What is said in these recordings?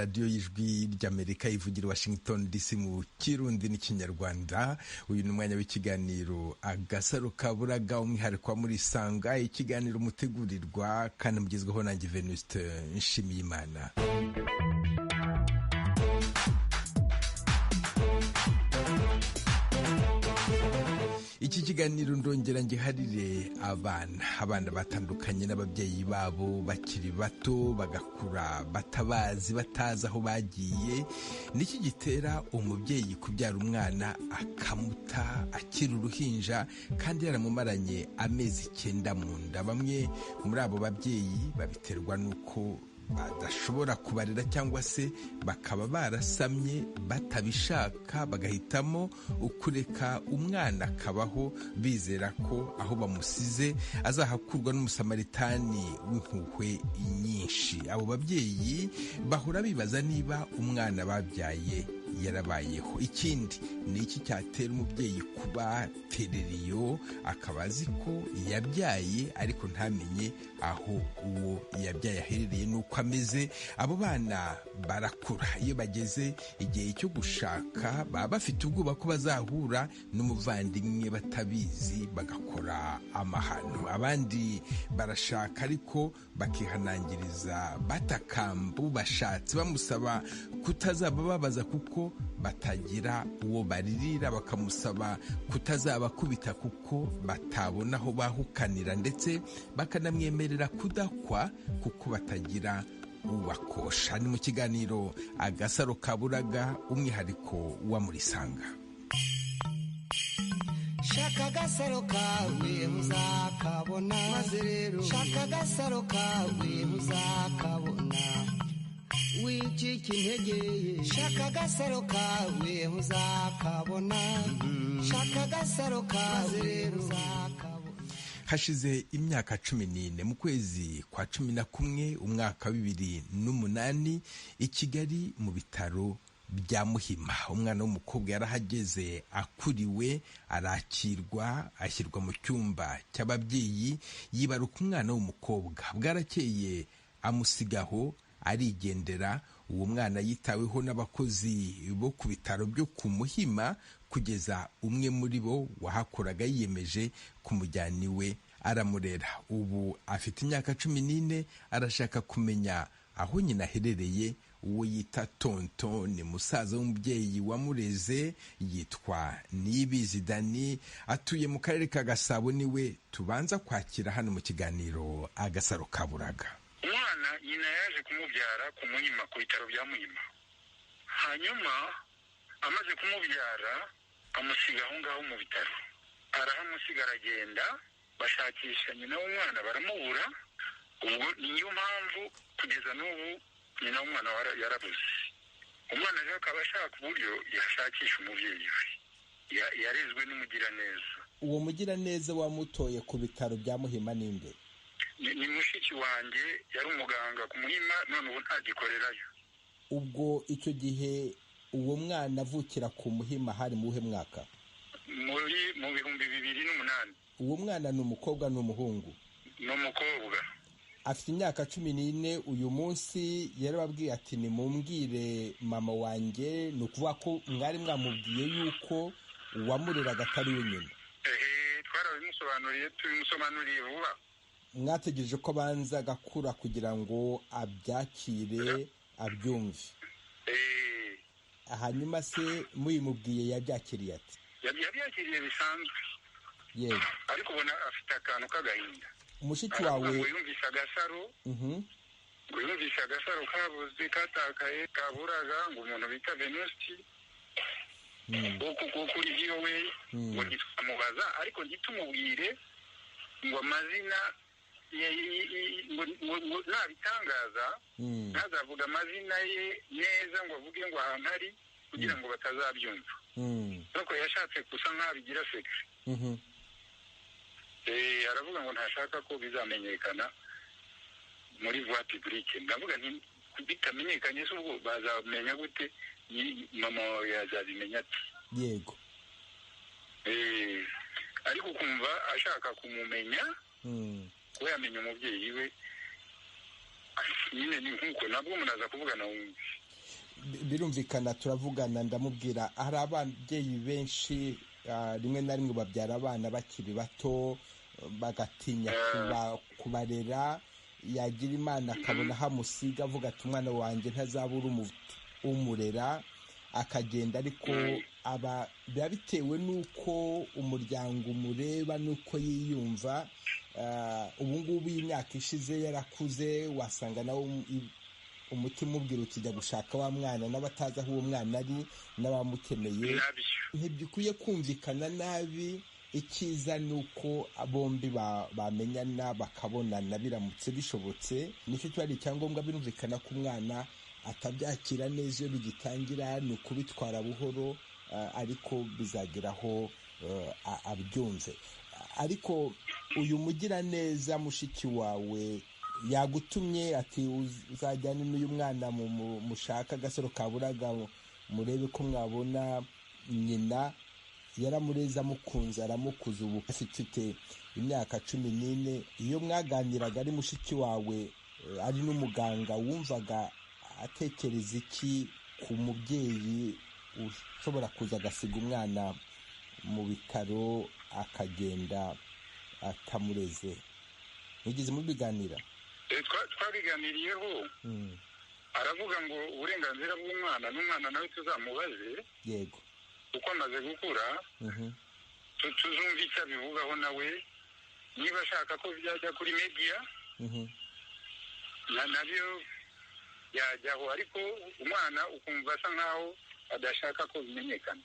Radiyo y'Ijwi ry'Amerika ivugira Washington DC mu Kirundi n'Ikinyarwanda. Uyu ni umwanya w'ikiganiro Agasaro Kaburaga, umwihariko wa Muri Sanga, ikiganiro mutegurirwa kandi mugezweho nanjye Venuste Nshimiyimana. Iki kiganiro ndongera ngiharire abana batandukanye n'ababyeyi babo bakiri bato, bagakura batabazi, batazi aho bagiye. Niki gitera umubyeyi kubyara umwana akamuta akiri uruhinja kandi yaramumaranye amezi 9 mu nda? Bamwe muri abo babyeyi babiterwa n'uko badashobora kubarera, cyangwa se bakaba barasamye batabishaka, bagahitamo kureka umwana akabaho bizera ko aho bamusize azahakurwa n'Umusamaritani w'impuhwe nyinshi. Abo babyeyi bahora bibaza niba umwana babyaye yarabayeho. Ikindi ni iki cyatera umubyeyi kuba tereriyo, akaba azi ko yabyaye ariko ntamenye aho uwo yabyaye aherereye n'uko ameze? Abo bana barakura, iyo bageze igihe cyo gushaka baba bafite ubwoba ko bazahura n'umuvandimwe batabizi bagakora amahano. Abandi barashaka ariko bakihanangiriza batakambu bashatse, bamusaba kutazaba babaza kuko batagira uwo baririra, bakamusaba kutazabakubita kuko batabona aho bahukanira, ndetse bakanamwemerera kudakwa kuko batagira ubakosha. Ni mu kiganiro Agasaro Kaburaga, umwihariko wa Muri Sanga. Shaka agasaro kawe muzakabona, maze rero shaka agasaro kawe muzakabona. Wicika intege, shaka agasaro kawe muzakabona, shaka agasaro kawe muzakabona. Hashize imyaka 14, mu kwezi kwa 11 umwaka 2008, i Kigali mu bitaro bya Muhima, umwana w'umukobwa yarahageze akuriwe, arakirwa, ashyirwa mu cyumba cy'ababyeyi, yibaruka umwana w'umukobwa. Bwarakeye amusigaho arigendera. Uwo mwana yitaweho n'abakozi bo ku bitaro byo ku Muhima kugeza umwe muri bo wahakoraga yiyemeje kumujyana iwe aramurera. Ubu afite imyaka 14, arashaka kumenya aho nyina aherereye. Uwo yita tonto ni musaza w'umubyeyi wamureze, yitwa Niyibizi Dani, atuye mu karere ka Gasabo. Niwe tubanza kwakira hano mu kiganiro Agasaro Kaburaga. Umwana nyina yaje kumubyara ku Muhima, ku bitaro bya Muhima. Hanyuma amaze kumubyara amusiga aho ngaho mu bitaro, arahamusiga aragenda, bashakisha nyina w'umwana baramubura. Ubwo niyo mpamvu kugeza n'ubu nyina w'umwana yarabuze. Umwana rero akaba ashaka uburyo yashakisha umubyeyi we yarezwe n'umugiraneza. Uwo mugiraneza wamutoye ku bitaro bya Muhima ninde? Ni mushiki wanjye, yari umuganga ku Muhima, none ubu ntagikorerayo. Ubwo icyo gihe uwo mwana avukira ku Muhima hari mu wuhe mwaka? Mu 2008. Uwo mwana ni umukobwa ni umuhungu? Ni umukobwa. Afite imyaka 14 uyu munsi. Yarababwiye ati nimumbwire mama wanjye. Ni ukuvuga ko mwari mwamubwiye yuko uwamureraga atari we nyina? Twarabimusobanuriye, tubimusobanuriye vuba. Mwategereje ko abanza agakura kugira ngo abyakire, abyumve? Hanyuma se mubimubwiye yabyakiriye ati? Yabyakiriye bisanzwe. Yego. Ariko ubona afite akantu k'agahinda. Mushiki wawe yumvise agasaro, ngo yumvise agasaro kabuze, katakaye, kaburaga, ngo umuntu bita Venusti wo kuri VOA, ngo ntitwamubaza ariko ntitumubwire ngo amazina, ngo nabitangaza ntazavuga amazina ye neza, ngo avuge ngo ahantu ari, kugira ngo batazabyumva. Nuko yashatse gusa nk'abigira sekre. Aravuga ngo ntashaka ko bizamenyekana muri voie publique. Ndavuga nti bitamenyekanye se ubwo bazamenya gute? Mama wawe yazabimenya ati? Yego. Ariko kumva ashaka kumumenya, kuba yamenya umubyeyi we nyine ni nkuko nabwo munaza kuvugana wumve. Birumvikana, turavugana ndamubwira. Hari ababyeyi benshi rimwe na rimwe babyara abana bakiri bato bagatinya kubarera, yagira Imana akabona hamusiga avuga ati umwana wanjye ntazabura umurera, akagenda. Ariko aba biba bitewe n'uko umuryango umureba n'uko yiyumva. Ubu ngubu iyi myaka ishize yarakuze, wasanga nawe umutima ubwira ukijya gushaka wa mwana n'abatazi aho uwo mwana ari n'abamukeneye. Ntibikwiye kumvikana nabi. Icyiza ni uko bombi bamenyana bakabonana biramutse bishobotse, nicyo kiba ari icyangombwa. Birumvikana ko umwana atabyakira neza iyo bigitangira, ni ukubitwara buhoro, ariko bizageraho abyumve. Ariko uyu mugiraneza mushiki wawe yagutumye ati uzajyane n'uyu mwana mushaka agasaro kaburaga, murebe ko mwabona nyina. Yaramureze amukunze aramukuza, ubu afite imyaka 14. Iyo mwaganiraga ari mushiki wawe ari n'umuganga, wumvaga atekereza iki ku mubyeyi ushobora kuza agasiga umwana mu bitaro akagenda atamureze? Mugeze mubiganira? Twabiganiriyeho, aravuga ngo uburenganzira bw'umwana n'umwana nawe tuzamubaze. Yego. Uko amaze gukura tuzumva icyo abivugaho nawe, niba ashaka ko byajya kuri media nabyo yajyaho, ariko umwana ukumva asa nkaho adashaka ko bimenyekana.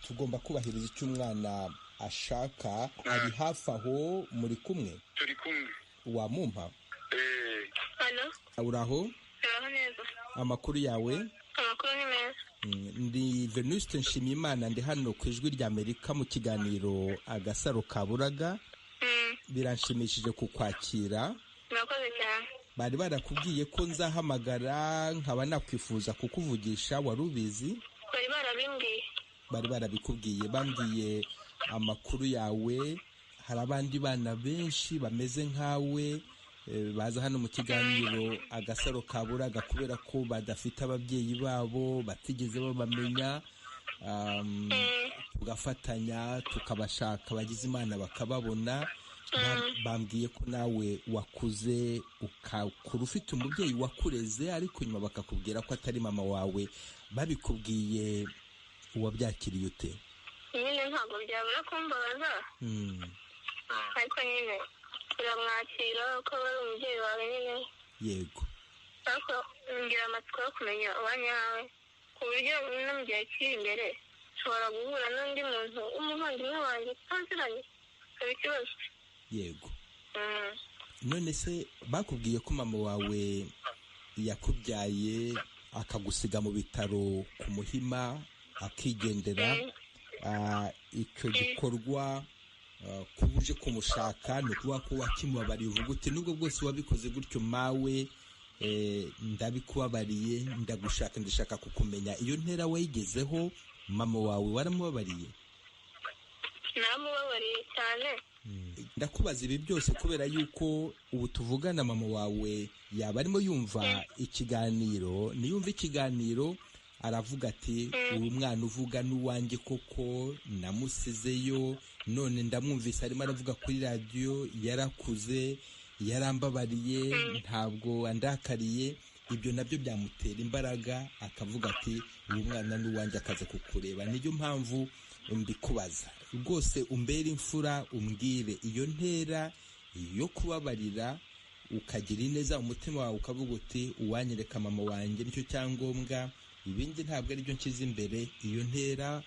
Tugomba kubahiriza icyo umwana ashaka. Ari hafi aho muri kumwe? Turi kumwe. Wamumpa? Uraho? Amakuru yawe? Amakuru ni meza. Ndi Venuste Nshimiyimana, ndi hano ku Ijwi rya Amerika mu kiganiro Agasaro Kaburaga. Biranshimishije kukwakira. Murakoze cyane. Bari barakubwiye ko nzahamagara nkaba nakwifuza kukuvugisha, wari ubizi? Bari barabimbwiye. Bari barabikubwiye, bambwiye amakuru yawe. Hari abandi bana benshi bameze nkawe baza hano mu kiganiro Agasaro Kaburaga kubera ko badafite ababyeyi babo, batigeze babamenya, tugafatanya tukabashaka, bagize Imana bakababona. Bambwiye ko nawe wakuze ukakura ufite umubyeyi wakureze, ariko nyuma bakakubwira ko atari mama wawe. Babikubwiye uwabyakiriye ute? Nyine ntabwo byabura kumbabaza, ariko nyine uramwakira ko ari umubyeyi wawe nyine. Yego. Ariko ngira amatsiko yo kumenya uwanyawe, ku buryo no mu gihe kiri imbere nshobora guhura n'undi muntu w'umuvandimwe wanjye tutaziranye, ikaba ikibazo. Yego. None se bakubwiye ko mama wawe yakubyaye akagusiga mu bitaro ku Muhima akigendera, icyo gikorwa kuba uje kumushaka ni ukuvuga ko wakimubabariye, uvuga uti nubwo bwose wabikoze gutyo mawe ndabikubabariye, ndagushaka, ndashaka kukumenya. Iyo ntera wayigezeho, mama wawe waramubabariye? Naramubabariye cyane. Ndakubaza ibi byose kubera yuko ubu tuvugana mama wawe yaba arimo yumva ikiganiro. Niyumva ikiganiro aravuga ati uyu mwana uvuga n'uwanjye koko, namusizeyo none ndamwumvise arimo aravuga kuri radiyo, yarakuze, yarambabariye, ntabwo andakariye. Ibyo nabyo byamutera imbaraga akavuga ati uyu mwana n'uwanjye, akaza kukureba. Niyo mpamvu mbikubaza rwose, umbere imfura, umbwire iyo ntera yo kubabarira, ukagira ineza umutima wawe ukavuga uti uwanyereka mama wanjye nicyo cyangombwa, ibindi ntabwo aribyo nshyize imbere. Iyo ntera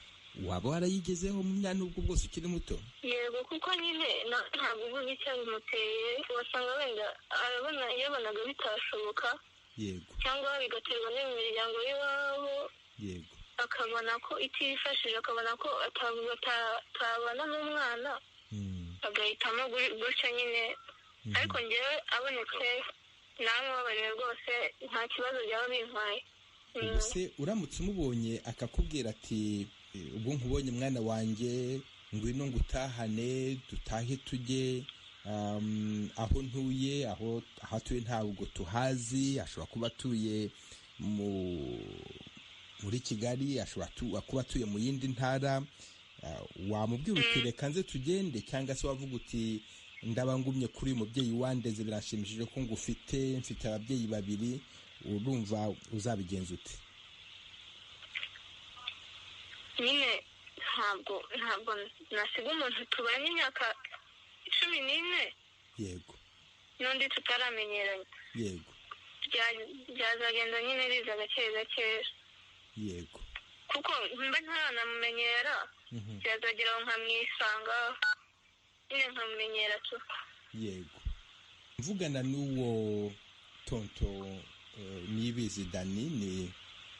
waba warayigezeho mu myanya ubwo bwose ukiri muto? Yego, kuko nyine ntabwo ubuze icyo bimuteye, wasanga wenda arabona yabonaga bitashoboka. Yego. Cyangwa bigaterwa n'imiryango y'iwabo. Yego. Akabona ko itifashije, akabona ko atabana n'umwana, agahitamo gutyo nyine. Ariko ngewe abonetse namubabariye rwose, nta kibazo byaba bintwaye. Ubwo se uramutse umubonye akakubwira ati ubwo nkubonye mwana wanjye, ngwino ngutahane, dutahe tujye aho ntuye, aho atuye ntabwo tuhazi, ashobora kuba atuye Muri Kigali, ashobora kuba atuye mu yindi ntara. Wamubwira uti reka nze tugende, cyangwa se wavuga uti ndabangumye kuri uyu mubyeyi wandeze, birashimishije ko ngufite, mfite ababyeyi babiri. Urumva uzabigenza ute? Nyine ntabwo nasiga umuntu tubanye imyaka 14. Yego. N'undi tutaramenyeranye. Yego. Byazagenda nyine biza gake gake. Yego. Kuko mba ntaranamumenyera, byazagera aho nkamwisanga nyine nkamumenyera tu. Yego. Mvugana n'uwo tonto Niyibizi Dani, ni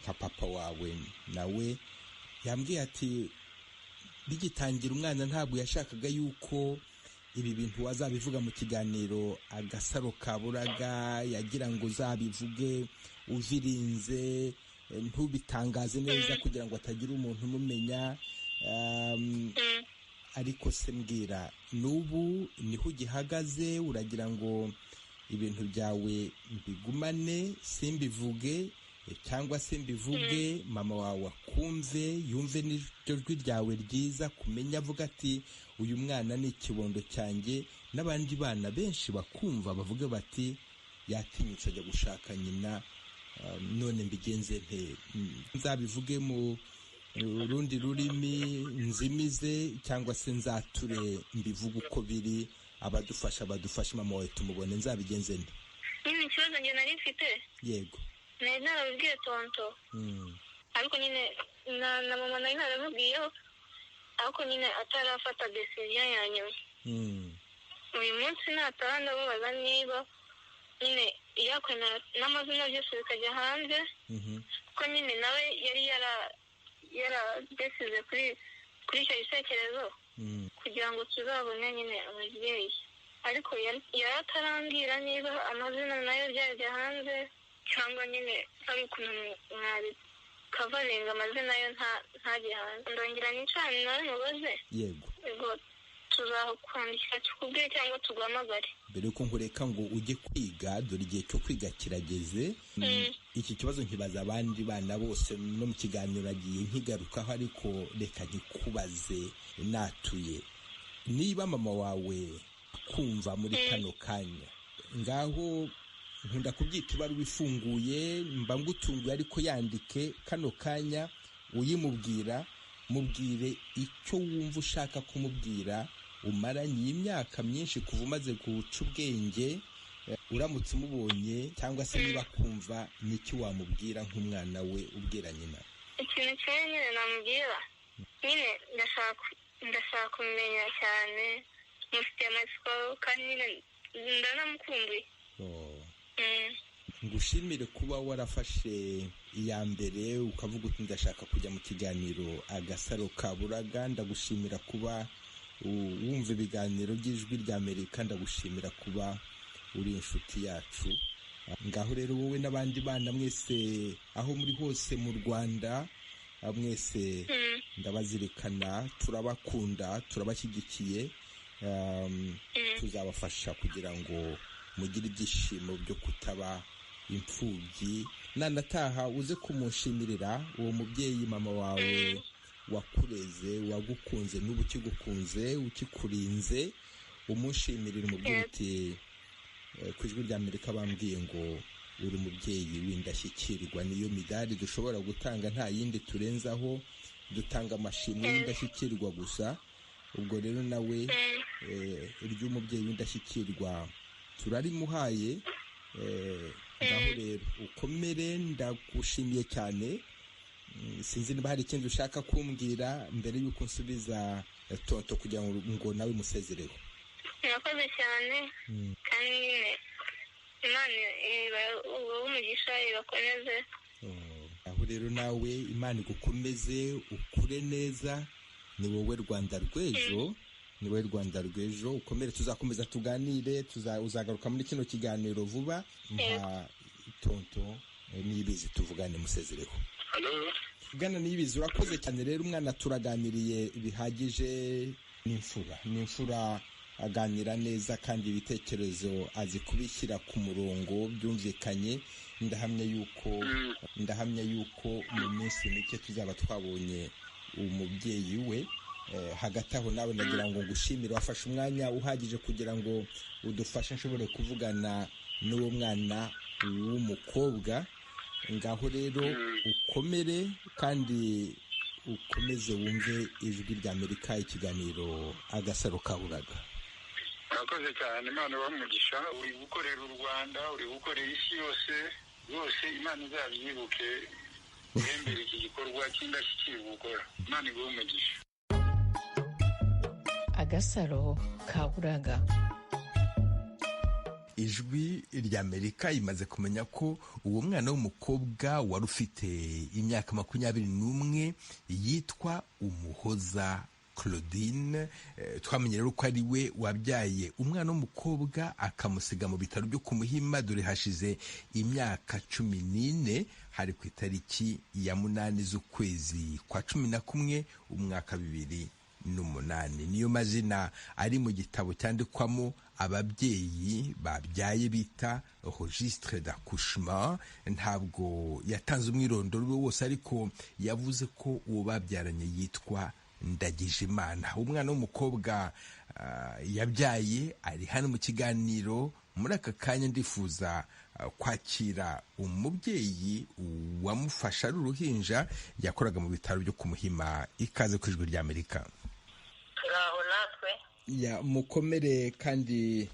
nka papa wawe, nawe yambwiye ati bigitangira umwana ntabwo yashakaga yuko ibi bintu wazabivuga mu kiganiro Agasaro Kaburaga, yagira ngo uzabivuge uvirinze, ntubitangaze neza kugira ngo atagira umuntu umumenya. Ariko se mbwira, n'ubu niho ugihagaze, uragira ngo ibintu byawe mbigumane simbivuge, cyangwa se mbivuge mama wawe akumve, yumve n'iryo jwi ryawe ryiza, kumenya avuga ati uyu mwana ni ikibondo cyanjye, n'abandi bana benshi bakumva bavuge bati yatinyutse ajya gushaka nyina, none mbigenze nte? Nzabivuge mu rundi rurimi nzimize, cyangwa se nzature mbivuge uko biri, abadufasha badufashe, mama wawe tumubone, nzabigenze nte? Nyine ikibazo njye nari mfite. Yego. Nari narabibwiye tonto, ariko nyine na mama nari narabibwiyeho, ariko nyine atarafata decision ya nyuma. Uyu munsi nataha ndamubaza niba nyine yakwemera n'amazina byose bikajya hanze, kuko nyine nawe yari yaradesize kuri icyo gitekerezo kugira ngo tuzabone nyine umubyeyi, ariko yari atarambwira niba amazina nayo byajya hanze, cyangwa nyine ari ukuntu mwabikavaringa amazina yo ntajye hanze. Ndongera nicane nawe mubaze. Yego. Yego, tuzakwandikira tukubwire cyangwa tuguhamagare. Mbere yuko nkureka ngo ujye kwiga, dore igihe cyo kwiga kirageze. Iki kibazo nkibaza abandi bana bose no mu kiganiro agiye nkigarukaho, ariko reka nkikubaze natuye. Niba mama wawe kumva muri kano kanya, ngaho nkunda kubyita ibaruwa ifunguye, mba ngutunguye, ariko yandike kano kanya uyimubwira, mubwire icyo wumva ushaka kumubwira. Umaranye imyaka myinshi kuva umaze guca ubwenge, uramutse umubonye cyangwa se niba kumva, n'icyo wamubwira nk'umwana we ubwira nyina? Ikintu kimwe nyine namubwira, nyine ndashaka kumenya cyane, mufitiye amatsiko kandi nyine ndanamukumbuye. Ngushimire kuba warafashe iya mbere ukavuga uti ndashaka kujya mu kiganiro Agasaro Kaburaga. Ndagushimira kuba wumva ibiganiro by'Ijwi rya Amerika, ndagushimira kuba uri inshuti yacu. Ngaho rero wowe n'abandi bana mwese aho muri hose mu Rwanda, mwese ndabazirikana, turabakunda, turabashyigikiye, tuzabafasha kugira ngo mugire ibyishimo byo kutaba imfubyi. Nanataha uze kumushimirira uwo mubyeyi mama wawe wakureze, wagukunze n'ubu ukigukunze, ukikurinze, umushimirira, umubyeyi uti ku Ijwi rya Amerika bambwiye ngo uri umubyeyi w'indashyikirwa. Niyo midari dushobora gutanga, nta yindi turenzaho, dutanga amashimwe y'indashyikirwa gusa. Ubwo rero nawe iry'umubyeyi w'indashyikirwa turarimuhaye. Ngaho rero ukomere, ndagushimiye cyane. Sinzi niba hari ikindi ushaka kumbwira mbere y'uko nsubiza tonto kugira ngo nawe musezereho. Murakoze cyane, kandi nyine Imana ibahe umugisha, ibakomeze. Aho rero nawe Imana igukomeze, ukure neza, ni wowe Rwanda rw'ejo, ni wowe Rwanda rw'ejo. Ukomere, tuzakomeza tuganire, uzagaruka muri kino kiganiro vuba. Nka tonto Niyibizi tuvugane, musezereho. Bwana Niyibizi, urakoze cyane rero, umwana turaganiriye bihagije. Ni imfura, ni imfura Aganira neza kandi ibitekerezo azi kubishyira ku murongo byumvikanye. Ndahamya yuko mu minsi mike tuzaba twabonye umubyeyi we. Hagati aho nawe nagira ngo ngushimire, wafashe umwanya uhagije kugira ngo udufashe nshobore kuvugana n'uwo mwana w'umukobwa. Ngaho rero ukomere kandi ukomeze wumve Ijwi ry'Amerika, ikiganiro Agasaro Kaburaga. Murakoze cyane, Imana ibahe umugisha. Uri gukorera u Rwanda, uri gukorera isi yose rwose. Imana izabyibuke ihembere iki gikorwa cy'indashyikirwa ukora. Imana iguhe umugisha. Agasaro Kaburaga. Ijwi ry'Amerika imaze kumenya ko uwo mwana w'umukobwa wari ufite imyaka 21 yitwa Umuhoza Claudine. Twamenye rero ko ari we wabyaye umwana w'umukobwa akamusiga mu bitaro byo ku Muhima. Dore hashize imyaka 14, hari ku itariki ya 8 z'ukwezi kwa 11, umwaka 2008. Niyo mazina ari mu gitabo cyandikwamo ababyeyi babyaye bita registre d'accouchement. Ntabwo yatanze umwirondoro we wose, ariko yavuze ko uwo babyaranye yitwa Ndagijimana. Umwana w'umukobwa yabyaye ari hano mu kiganiro muri aka kanya. Ndifuza kwakira umubyeyi wamufasha ari uruhinja, yakoraga mu bitaro byo ku Muhima. Ikaze ku Ijwi ry'Amerika. Turaho natwe. Ya, mukomere kandi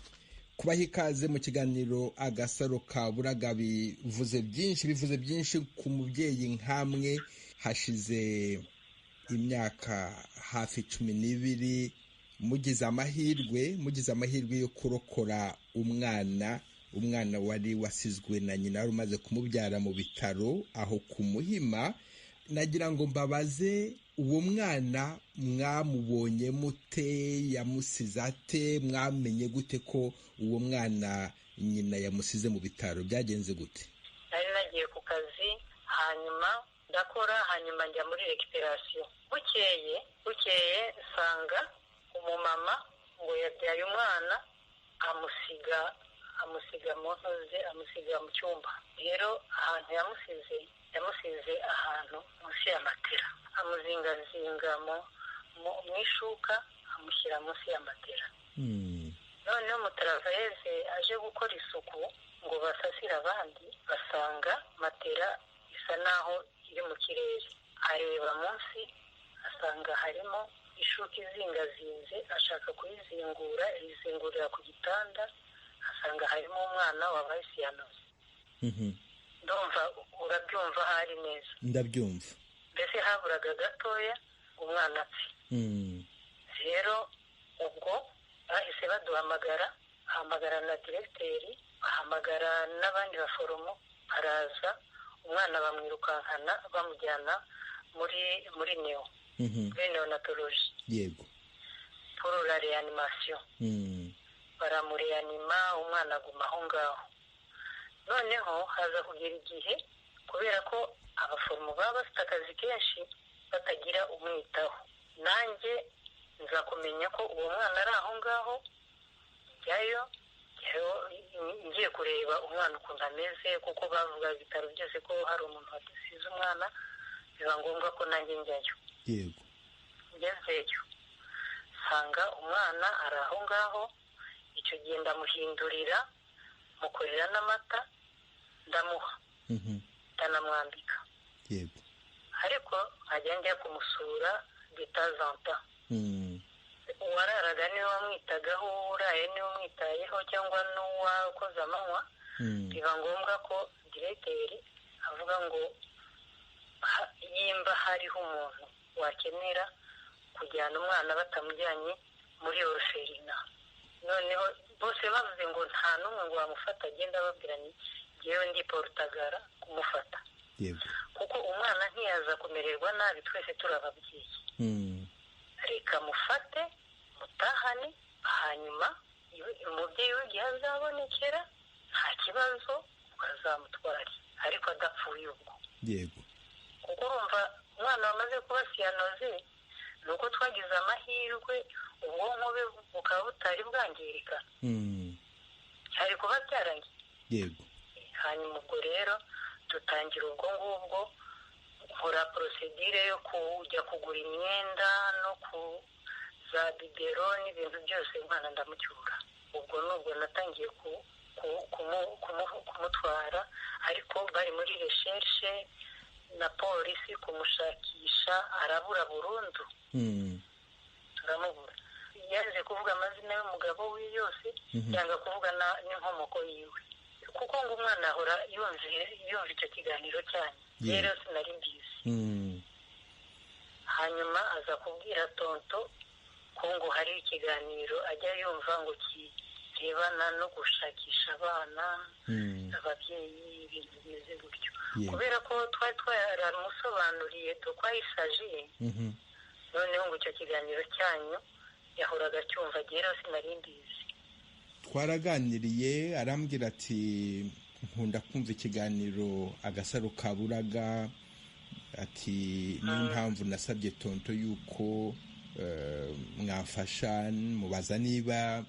kubaha ikaze mu kiganiro Agasaro ka Buraga bivuze byinshi, bivuze byinshi ku mubyeyi nkamwe. Hashize imyaka hafi 12 mugize amahirwe yo kurokora umwana wari wasizwe na nyina wari umaze kumubyara mu bitaro aho ku Muhima. Nagira ngo mbabaze, uwo mwana mwamubonye mute? Yamusize ate? Mwamenye gute ko uwo mwana nyina yamusize mu bitaro? Byagenze gute? Nari nagiye ku kazi, hanyuma ndakora, hanyuma njya muri récupération. Bukeye nsanga umumama ngo yabyaye umwana, amusiga mu ntuze, amusiga mu cyumba. Rero ahantu yamusize ahantu munsi ya matera, amuzingazinga mu ishuka, amushyira munsi ya matera. Noneho umutaravayeuse aje gukora isuku ngo basasire abandi, basanga matera isa naho iri mu kirere. Areba munsi asanga harimo ishuka izingazinze, ashaka kuyizingura, ayizingurira ku gitanda, asanga harimo umwana wabaye cyanosé. Ndumva urabyumva ahari neza. Ndabyumva. Mbese haburaga gatoya umwana apfe. Rero ubwo bahise baduhamagara, bahamagara na diregiteri, bahamagara n'abandi baforomo, baraza, umwana bamwirukankana bamujyana muri néo, muri néonatologie. Pour la réanimation. Baramureyanima, umwana aguma aho ngaho. Noneho haza kugera igihe, kubera ko abaforomo baba bafite akazi kenshi, batagira umwitaho, nanjye nza kumenya ko uwo mwana ari aho ngaho. Njyayo ngiye kureba umwana ukuntu ameze, kuko bavuga ibitaro byose ko hari umuntu wadusize umwana, biba ngombwa ko nanjye njyayo. Ngezeyo nsanga umwana ari aho ngaho. Icyo gihe ndamuhindurira, mukorera n'amata ndamuha, ndanamwambika. Ariko nkajya njya kumusura detazanta. Uwararaga niwe wamwitagaho, uraye niwe umwitayeho, cyangwa n'uwakoze amanywa. Biba ngombwa ko diregiteri avuga ngo yimba hariho umuntu wakenera kujyana umwana batamujyanye muri orphelinat. Noneho bose bavuze ngo nta n'umwe ngo wamufata agenda, ababwira ni ngewe ndi porutagara kumufata, kuko umwana ntiyaza kumererwa nabi, twese turi ababyeyi. Reka mufate mutahane, hanyuma umubyeyi w'igihe azabonekera nta kibazo ukazamutwara, ariko adapfuye ubwo. Kuko urumva umwana wamaze kuba cyanosé Ni uko twagize amahirwe ubwonko bwe bukaba butari bwangirika, hari kuba byarangiye. Yego. Hanyuma ubwo rero dutangira ubwo ngubwo, nkora porosedire yo kujya kugura imyenda no ku za bibero n'ibintu byose, umwana ndamucyura. Ubwo nubwo natangiye kumutwara, ariko bari muri reshershe na polisi kumushakisha, arabura burundu. Turamubura. Yanze kuvuga amazina y'umugabo we yose, yanga kuvuga n'inkomoko yiwe, kuko ngo umwana ahora yumva icyo kiganiro cyanyu. Rero sinari mbizi. Hanyuma aza kubwira tonto ko ngo hari ikiganiro ajya yumva ngo kirebana no gushakisha abana, ababyeyi, ibintu bimeze gutyo. Kubera ko twari twaramusobanuriye dukwayisajiye, noneho ngo icyo kiganiro cyanyu yahoraga cyumva. Rero sinari mbizi. Twaraganiriye, arambwira ati nkunda kumva ikiganiro Agasaro Kaburaga, ati niyo mpamvu nasabye tonto yuko mwafasha. Mubaza niba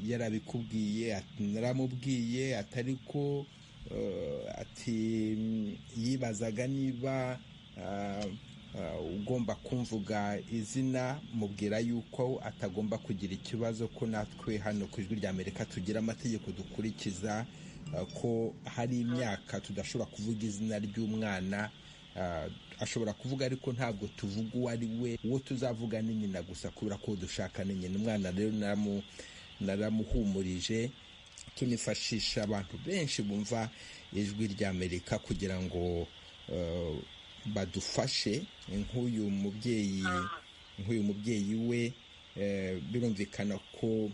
yarabikubwiye, naramubwiye atari ko, ati yibazaga niba ugomba kumvuga izina. Mubwira yuko atagomba kugira ikibazo, ko natwe hano ku Ijwi rya Amerika tugira amategeko dukurikiza, ko hari imyaka tudashobora kuvuga izina ry'umwana. Ashobora kuvuga ariko ntabwo tuvuga uwo ari we, uwo tuzavuga ni nyina gusa, kubera ko dushaka ni nyina. Umwana rero naramuhumurije. Tunifashisha abantu benshi bumva Ijwi rya Amerika kugira ngo badufashe. Nk'uyu mubyeyi we, birumvikana ko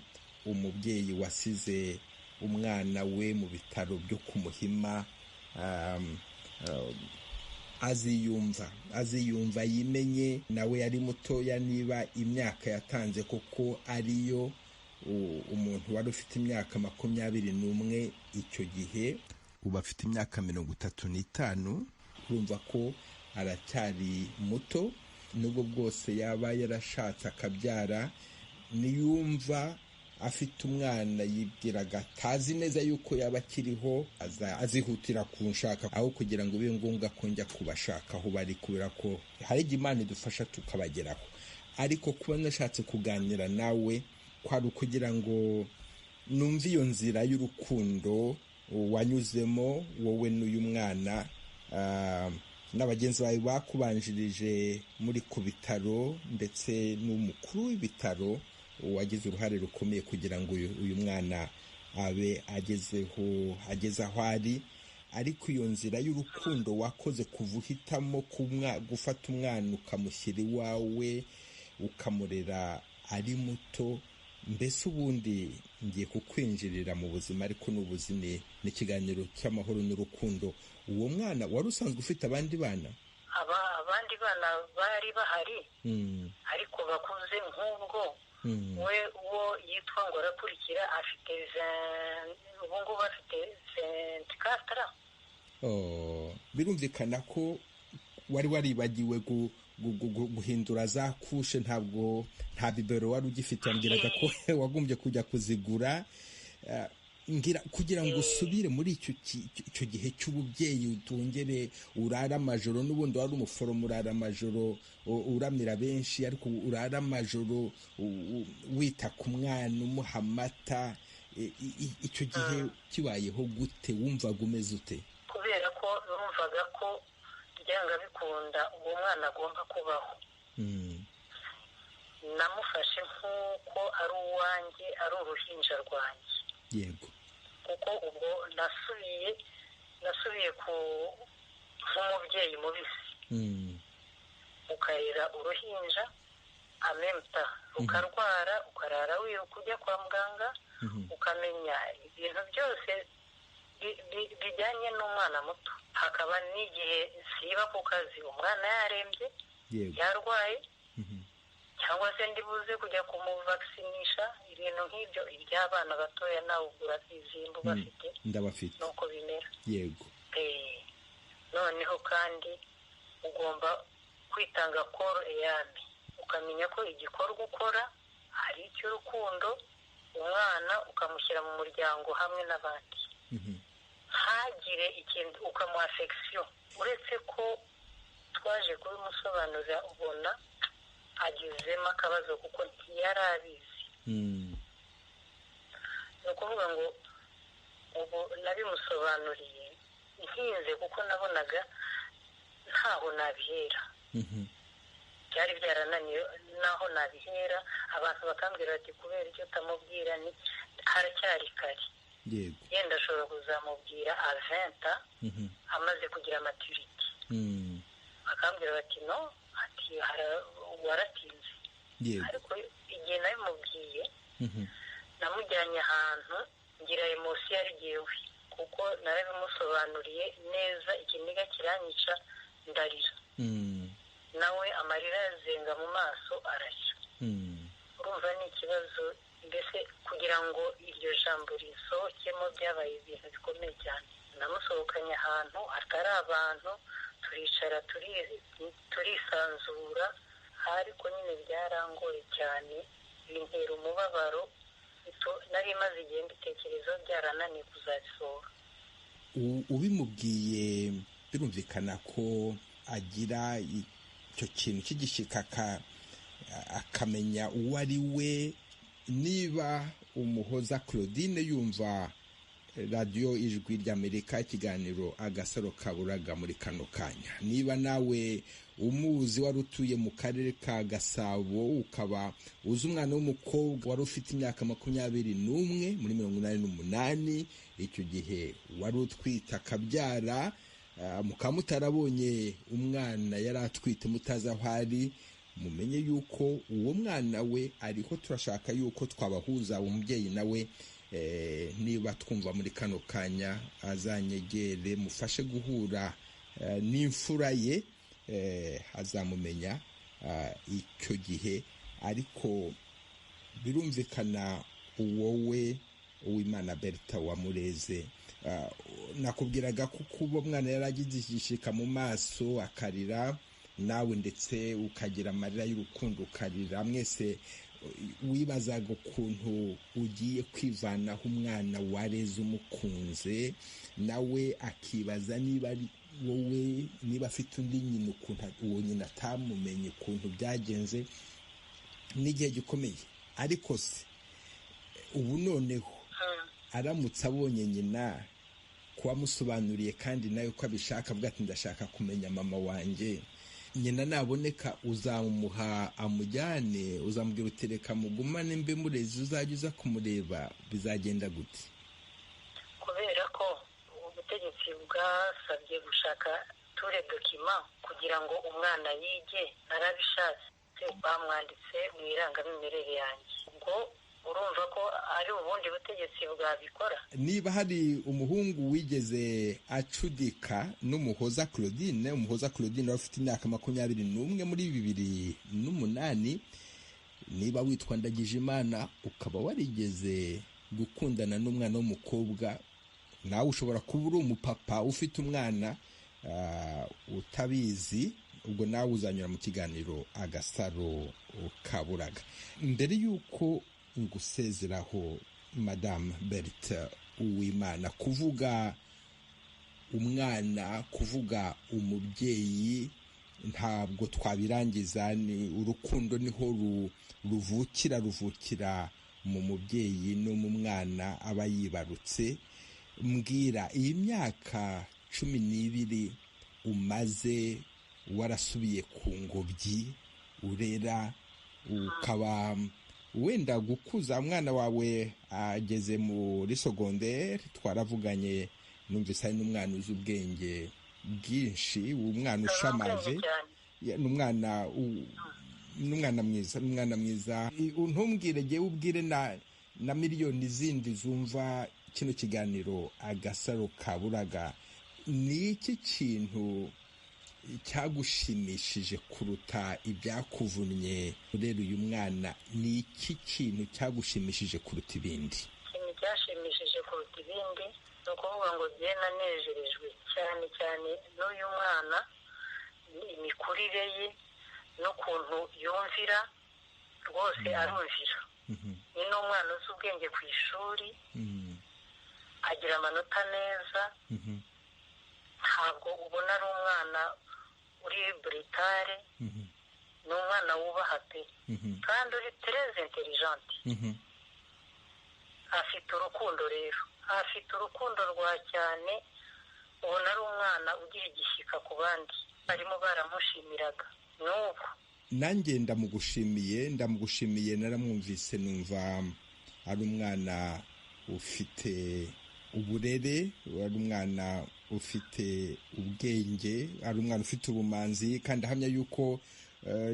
umubyeyi wasize umwana we mu bitaro byo ku Muhima aziyumva yimenye, nawe yari mutoya. Niba imyaka yatanze koko ariyo, umuntu wari ufite imyaka 21 icyo gihe, ubu afite imyaka 35, urumva ko aracyari muto. Nubwo bwose yaba yarashatse akabyara, niyumva afite umwana yibwiraga atazi neza yuko yaba akiriho, azihutira kunshaka aho kugira ngo bibe ngombwa ko njya kubashaka aho bari, kubera ko hari igihe Imana idufasha tukabageraho. Ariko kuba nashatse kuganira nawe kwari ukugira ngo numve iyo nzira y'urukundo wanyuzemo wowe n'uyu mwana na bagenzi bawe bakubanjirije muri ku bitaro, ndetse n'umukuru w'ibitaro wagize uruhare rukomeye kugira ngo uyu mwana abe agezeho, ageze aho ari. Ariko iyo nzira y'urukundo wakoze kuva uhitamo gufata umwana ukamushyira iwawe, ukamurera ari muto, mbese ubundi ngiye kukwinjirira mu buzima, ariko n'ubuzima ni ikiganiro cy'amahoro n'urukundo. Uwo mwana wari usanzwe ufite abandi bana? Abandi bana bari bahari, ariko bakuze. Nk'ubwo we uwo yitwa ngo arakurikira afite ubu ngubu afite 24. Birumvikana ko wari waribagiwe guhindura za kushe, ntabwo nta bibero wari ugifite, wambwiraga ko wagombye kujya kuzigura. Ngira kugira ngo usubire muri icyo gihe cy'ububyeyi, utongere urara amajoro. N'ubundi wari umuforomo, urara amajoro uramira benshi, ariko urara amajoro wita ku mwana, umuha amata. Icyo gihe kibayeho gute? Wumvaga umeze ute? Kubera ko numvaga ko byanga bikunda uwo mwana agomba kubaho, namufashe nk'uko ari uwanjye, ari uruhinja rwanjye. Yego. Kuko ubwo nasubiye ku nk'umubyeyi mubisi, ukarera uruhinja amemta rukarwara, ukarara wiruka ujya kwa muganga, ukamenya ibintu byose bijyanye n'umwana muto. Hakaba n'igihe siba ku kazi umwana yarembye, yarwaye, cyangwa se ndibuze kujya kumuvaksinisha, ibintu nk'ibyo. Iby'abana batoya nawe ugura izimbu bafite, ndabafite nuko bimera. Yego. Noneho kandi ugomba kwitanga koro eyami, Ukamenya ko igikorwa ukora hari icy'urukundo, umwana ukamushyira mu muryango hamwe n'abandi, ntagire ikintu, ukamuha affection. Uretse ko twaje kubimusobanurira ubona agizemo akabazo kuko ntiyari abizi. Ni ukuvuga ngo ubu nabimusobanuriye ntinze, kuko nabonaga ntaho nabihera, byari byarananiye naho nabihera. Abantu bakambwira bati kubera icyo utamubwira, ni haracyari kare, yenda ashobora kuzamubwira aventa amaze kugira maturity. Bakambwira bati no, ati waratinze. Ariko igihe nabimubwiye namujyanye ahantu ngira emosi yari jyewe, kuko narabimusobanuriye neza, ikiniga kiranyica ndarira, nawe amarira yazenga mu maso ararira. Urumva ni ikibazo mbese kugira ngo iryo jambo risohokemo byabaye ibintu bikomeye cyane. Namusohokanye ahantu hatari abantu, turicara turisanzura, ariko nyine byarangoye cyane, bintera umubabaro. Nari maze igihe mbitekerezo byarananiye kuzabisohora. Ubimubwiye birumvikana ko agira icyo kintu cy'igishyika akamenya uwo ari we. Niba Umuhoza Claudine yumva radiyo Ijwi ry'Amerika, ikiganiro Agasaro Kaburaga muri kano kanya, niba nawe umuzi wari utuye mu karere ka Gasabo, ukaba uzi umwana w'umukobwa wari ufite imyaka 21 muri 88, icyo gihe wari utwite akabyara, mukaba mutarabonye umwana yari atwite, mutazi aho ari, mumenye yuko uwo mwana we ariho. Turashaka yuko twabahuza, umubyeyi nawe niba twumva muri kano kanya azanyegere mufashe guhura n'imfura ye, azamumenya icyo gihe. Ariko birumvikana wowe Uwimana Bertha wamureze, nakubwiraga ko kuba umwana yaragize igishyika mu maso akarira, nawe ndetse ukagira amarira y'urukundo ukarira, mwese wibazaga ukuntu ugiye kwivanaho umwana wareze umukunze, nawe akibaza niba ari wowe, niba afite undi nyina, ukuntu uwo nyina atamumenye, ukuntu byagenze. N'igihe gikomeye. Ariko se ubu noneho aramutse abonye nyina, kuwamusobanuriye kandi nawe ko abishaka, avuga ati ndashaka kumenya mama wanjye, nyina naboneka uzamuha amujyane, uzamubwira uti reka mugumane mbe murezi, uzajya uza kumureba, bizagenda gute? Kubera ko ubutegetsi bwasabye gushaka ture dokima kugira ngo umwana yige, narabishatse, bamwanditse mu irangamimerere yanjye, ubwo urumva ko ari ubundi butegetsi bwabikora. Niba hari umuhungu wigeze acudika n'Umuhoza Claudine, Umuhoza Claudine wari ufite imyaka 21 muri 2008, niba witwa Ndagijimana ukaba warigeze gukundana n'umwana w'umukobwa, nawe ushobora kuba uri umupapa ufite umwana utabizi, ubwo nawe uzanyura mu kiganiro Agasaro Kaburaga. Mbere y'uko ngusezeraho Madame Bertha Uwimana, kuvuga umwana, kuvuga umubyeyi ntabwo twabirangiza, ni urukundo niho ruvukira mu mubyeyi no mu mwana aba yibarutse. Mbwira, iyi myaka 12 umaze warasubiye ku ngobyi urera, ukaba wenda gukuza umwana wawe ageze muri sogonderi, twaravuganye numvise ari n'umwana uzi ubwenge bwinshi, umwana ushamaje, n'umwana mwiza, n'umwana mwiza. Ntumbwire jyewe, ubwire na miliyoni zindi zumva kino kiganiro Agasaro Kaburaga, ni iki kintu cyagushimishije kuruta ibyakuvunnye urera uyu mwana? Ni iki kintu cyagushimishije kuruta ibindi? Ikintu cyashimishije kuruta ibindi ni ukuvuga ngo jye nanejerejwe cyane cyane n'uyu mwana, imikurire ye N'ukuntu yumvira rwose, arumvira. Ni n'umwana uzi ubwenge ku ishuri, agira amanota meza. Ntabwo ubona ari umwana uri brutal. Ni umwana wubaha pe, kandi uri très intelligent. Afite urukundo rero, afite urukundo rwa cyane. Ubona ari umwana ugira igishyika ku bandi. Barimo baramushimiraga n'ubu. Nanjye ndamugushimiye, ndamugushimiye. Naramwumvise, numva ari umwana ufite uburere, ari umwana ufite ubwenge, ari umwana ufite ubumanzi, kandi ahamya yuko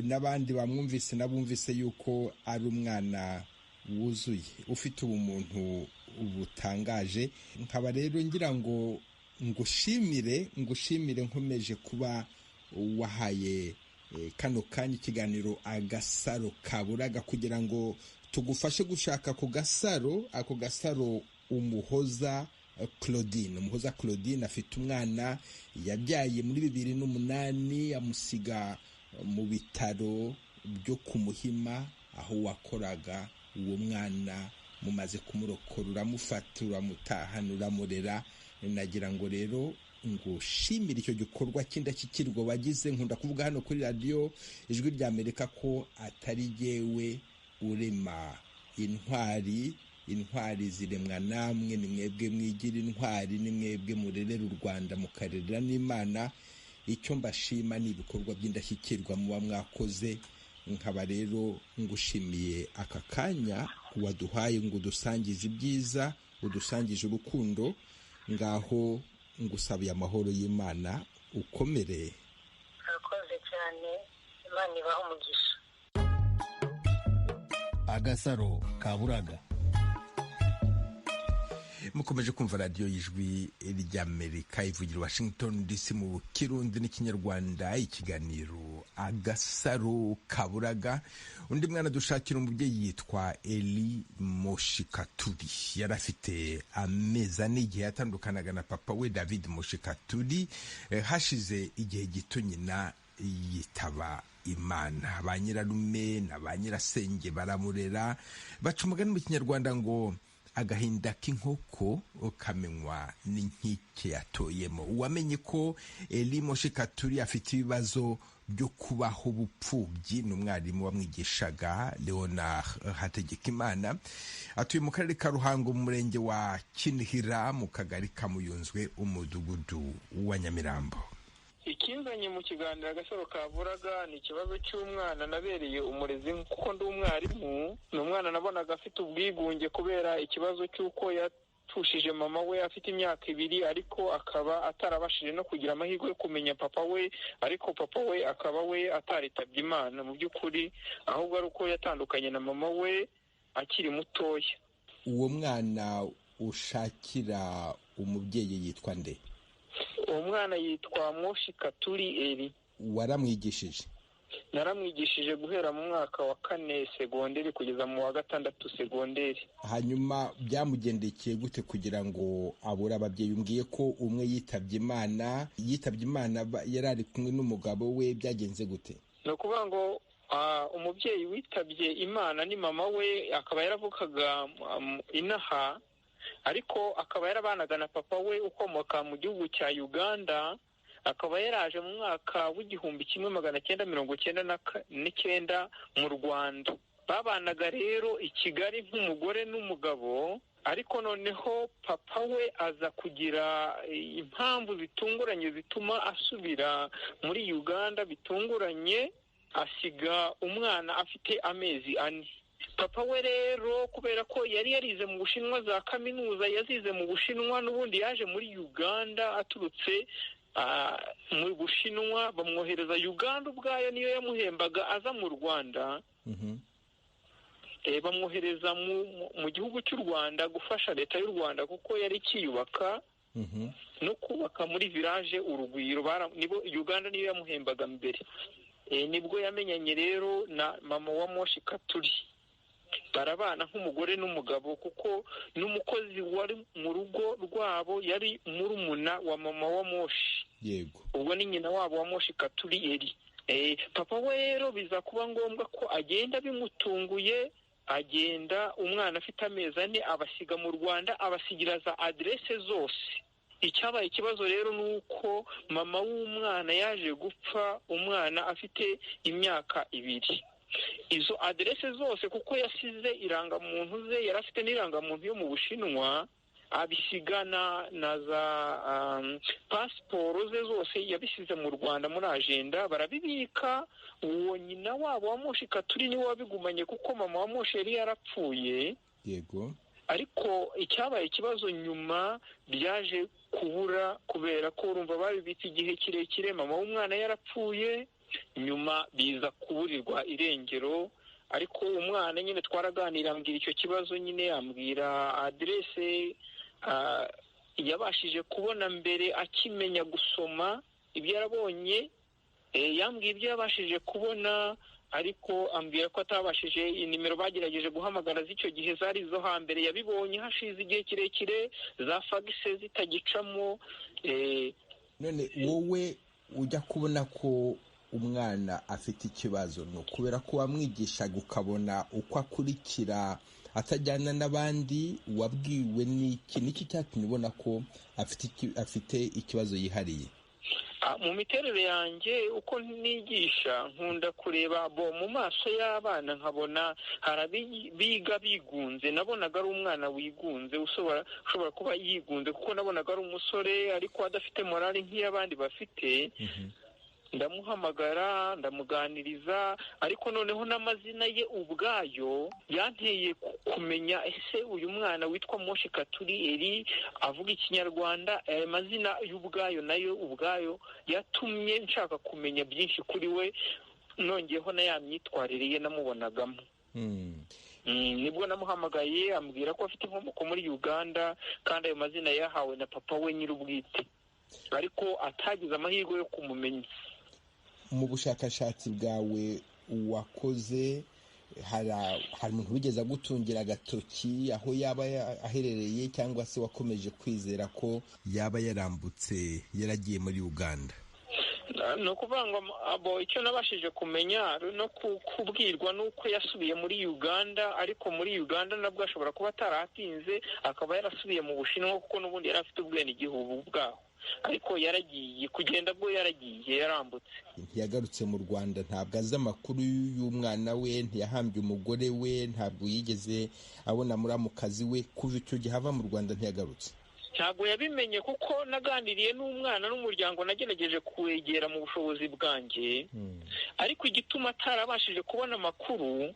n'abandi bamwumvise n'abumvise yuko ari umwana wuzuye, ufite ubumuntu butangaje. Nkaba rero ngira ngo ngushimire, ngushimire nkomeje kuba wahaye kano kanya ikiganiro Agasaro Kaburaga, kugira ngo tugufashe gushaka ku gasaro, ako gasaro Umuhoza Claudine. Umuhoza Claudine afite umwana yabyaye muri 2008, amusiga mu bitaro byo ku Muhima aho wakoraga. Uwo mwana mumaze kumurokora, uramufata, uramutahana, uramurera. Nagira ngo rero ngushimire icyo gikorwa cy'indashyikirwa wagize. Nkunda kuvuga hano kuri Radiyo Ijwi rya Amerika ko atari jyewe urema intwari, intwari ziremwa namwe. Ni mwebwe mwigira intwari, ni mwebwe murerera u Rwanda, mukarerera n'Imana. Icyo mbashima ni ibikorwa by'indashyikirwa muba mwakoze. Nkaba rero ngushimiye aka kanya waduhaye ngo udusangize ibyiza, udusangije urukundo. Ngaho ngusabiye amahoro y'Imana, ukomere. Urakoze cyane, Imana ibahe umugisha. Agasaro Kaburaga. Mukomeje kumva Radiyo y'Ijwi ry'Amerika ivugira Washington DC mu Kirundi n'Ikinyarwanda, ikiganiro Agasaro Kaburaga. Undi mwana dushakira umubyeyi yitwa Eli Moshikaturi. Yari afite amezi 4 igihe yatandukanaga na papa we David Moshikaturi. Hashize igihe gito nyina yitaba Imana. Ba nyirarume na ba nyirasenge baramurera. Baca umugani mu Kinyarwanda ngo agahinda k'inkoko kamenywa n'inkike yatoyemo. Uwamenye ko Eli Moshikaturi afite ibibazo byo kubaho ubupfubyi ni umwarimu wamwigishaga, Leonard Hategekimana. Atuye mu Karere ka Ruhango, mu Murenge wa Kinihira, mu Kagari ka Muyunzwe, Umudugudu wa Nyamirambo. Ikinzanye mu kiganiro Agasaro Kaburaga ni ikibazo cy'umwana nabereye umurezi, kuko ndi umwarimu. Ni umwana nabonaga afite ubwigunge kubera ikibazo cy'uko yapfushije mama we afite imyaka 2, ariko akaba atarabashije no kugira amahirwe yo kumenya papa we, ariko papa we akaba we ataritabye Imana mu by'ukuri, ahubwo ari uko yatandukanye na mama we akiri mutoya. Uwo mwana ushakira umubyeyi yitwa nde? Uwo mwana yitwa Moshikaturi Eri. Waramwigishije? Naramwigishije guhera mu mwaka wa 4 segonderi kugeza mu wa 6 segonderi. Hanyuma byamugendekeye gute kugira ngo abure ababyeyi? Umbwiye ko umwe yitabye Imana, yitabye Imana yari ari kumwe n'umugabo we, byagenze gute? Ni ukuvuga ngo umubyeyi witabye Imana ni mama we, akaba yaravukaga inaha, ariko akaba yarabanaga na papa we ukomoka mu gihugu cya Uganda. Akaba yaraje mu mwaka w'1999 mu Rwanda. Babanaga rero i Kigali nk'umugore n'umugabo, ariko noneho papa we aza kugira impamvu zitunguranye zituma asubira muri Uganda bitunguranye, asiga umwana afite amezi 4. Papa we rero, kubera ko yari yarize mu Bushinwa, za kaminuza yazize mu Bushinwa, n'ubundi yaje muri Uganda aturutse mu Bushinwa, bamwohereza Uganda ubwayo niyo yamuhembaga aza mu Rwanda. Bamwohereza mu gihugu cy'u Rwanda gufasha leta y'u Rwanda, kuko yari ikiyubaka no kubaka muri Village Urugwiro. Nibo Uganda niyo yamuhembaga mbere. Nibwo yamenyanye rero na mama wa Moshikaturi, barabana nk'umugore n'umugabo, kuko n'umukozi wari mu rugo rwabo yari murumuna wa mama wa Moshi. Yego, ubwo ni nyina wabo wa Moshikaturi Eri. Papa we rero biza kuba ngombwa ko agenda bimutunguye, agenda umwana afite amezi 4, abasiga mu Rwanda, abasigira za aderese zose. Icyabaye ikibazo rero ni uko mama w'umwana yaje gupfa umwana afite imyaka 2. Izo aderese zose kuko yasize irangamuntu ze, yari afite n'irangamuntu yo mu Bushinwa, abisiga na za pasiporo ze zose yabisize mu Rwanda muri ajenda, barabibika. Uwo nyina wabo wa Moshi Katuri niwe wabigumanye kuko mama wa Moshi yari yarapfuye. Yego. Ariko icyabaye ikibazo nyuma byaje kubura kubera ko urumva babibitse igihe kirekire, mama w'umwana yarapfuye, nyuma biza kuburirwa irengero. Ariko umwana nyine twaraganira, ambwira icyo kibazo nyine, ambwira aderese yabashije kubona mbere akimenya gusoma ibyo yarabonye, yambwiye ibyo yabashije kubona, ariko ambwira ko atabashije inimero bagerageje guhamagara z'icyo gihe zari izo hambere, yabibonye hashize igihe kirekire, za fagise zitagicamo. None wowe ujya kubona ko umwana afite ikibazo ni ukubera ko wamwigishaga ukabona uko akurikira atajyana n'abandi, wabwiwe n'iki? Niki cyatumye ubona ko afite ikibazo yihariye? Mu miterere yanjye uko nigisha nkunda kureba bo mu maso y'abana, nkabona hari abiga bigunze. Nabonaga ari umwana wigunze, ushobora kuba yigunze kuko nabonaga ari umusore ariko adafite morale nk'iy'abandi bafite. Ndamuhamagara, ndamuganiriza, ariko noneho n'amazina ye ubwayo yanteye kumenya ese uyu mwana witwa Moshi Katuri Eri avuga Ikinyarwanda. Aya mazina y'ubwayo nayo ubwayo yatumye nshaka kumenya byinshi kuri we, nongeyeho na ya myitwarire ye namubonagamo. Nibwo namuhamagaye ambwira ko afite inkomoko muri Uganda, kandi ayo mazina yahawe na papa we nyir'ubwite, ariko atagize amahirwe yo kumumenya. Mu bushakashatsi bwawe wakoze, hari umuntu wigeze agutungira agatoki aho yaba aherereye, cyangwa se wakomeje kwizera ko yaba yarambutse yaragiye muri Uganda? Ni ukuvuga ngo icyo nabashije kumenya no kubwirwa ni uko yasubiye muri Uganda, ariko muri Uganda nabwo ashobora kuba atarahatinze akaba yarasubiye mu Bushinwa, kuko n'ubundi yari afite ubwenegihugu bwaho. Ariko yaragiye kugenda bwo yaragiye yarambutse, ntiyagarutse mu Rwanda, ntabwo azi amakuru y'umwana we, ntiyahambye umugore we, ntabwo yigeze abona muramukazi we. Kuva icyo gihe ava mu Rwanda ntiyagarutse. Ntabwo yabimenye kuko naganiriye n'umwana n'umuryango, nagerageje kuwegera mu bushobozi bwanjye, ariko igituma atarabashije kubona amakuru,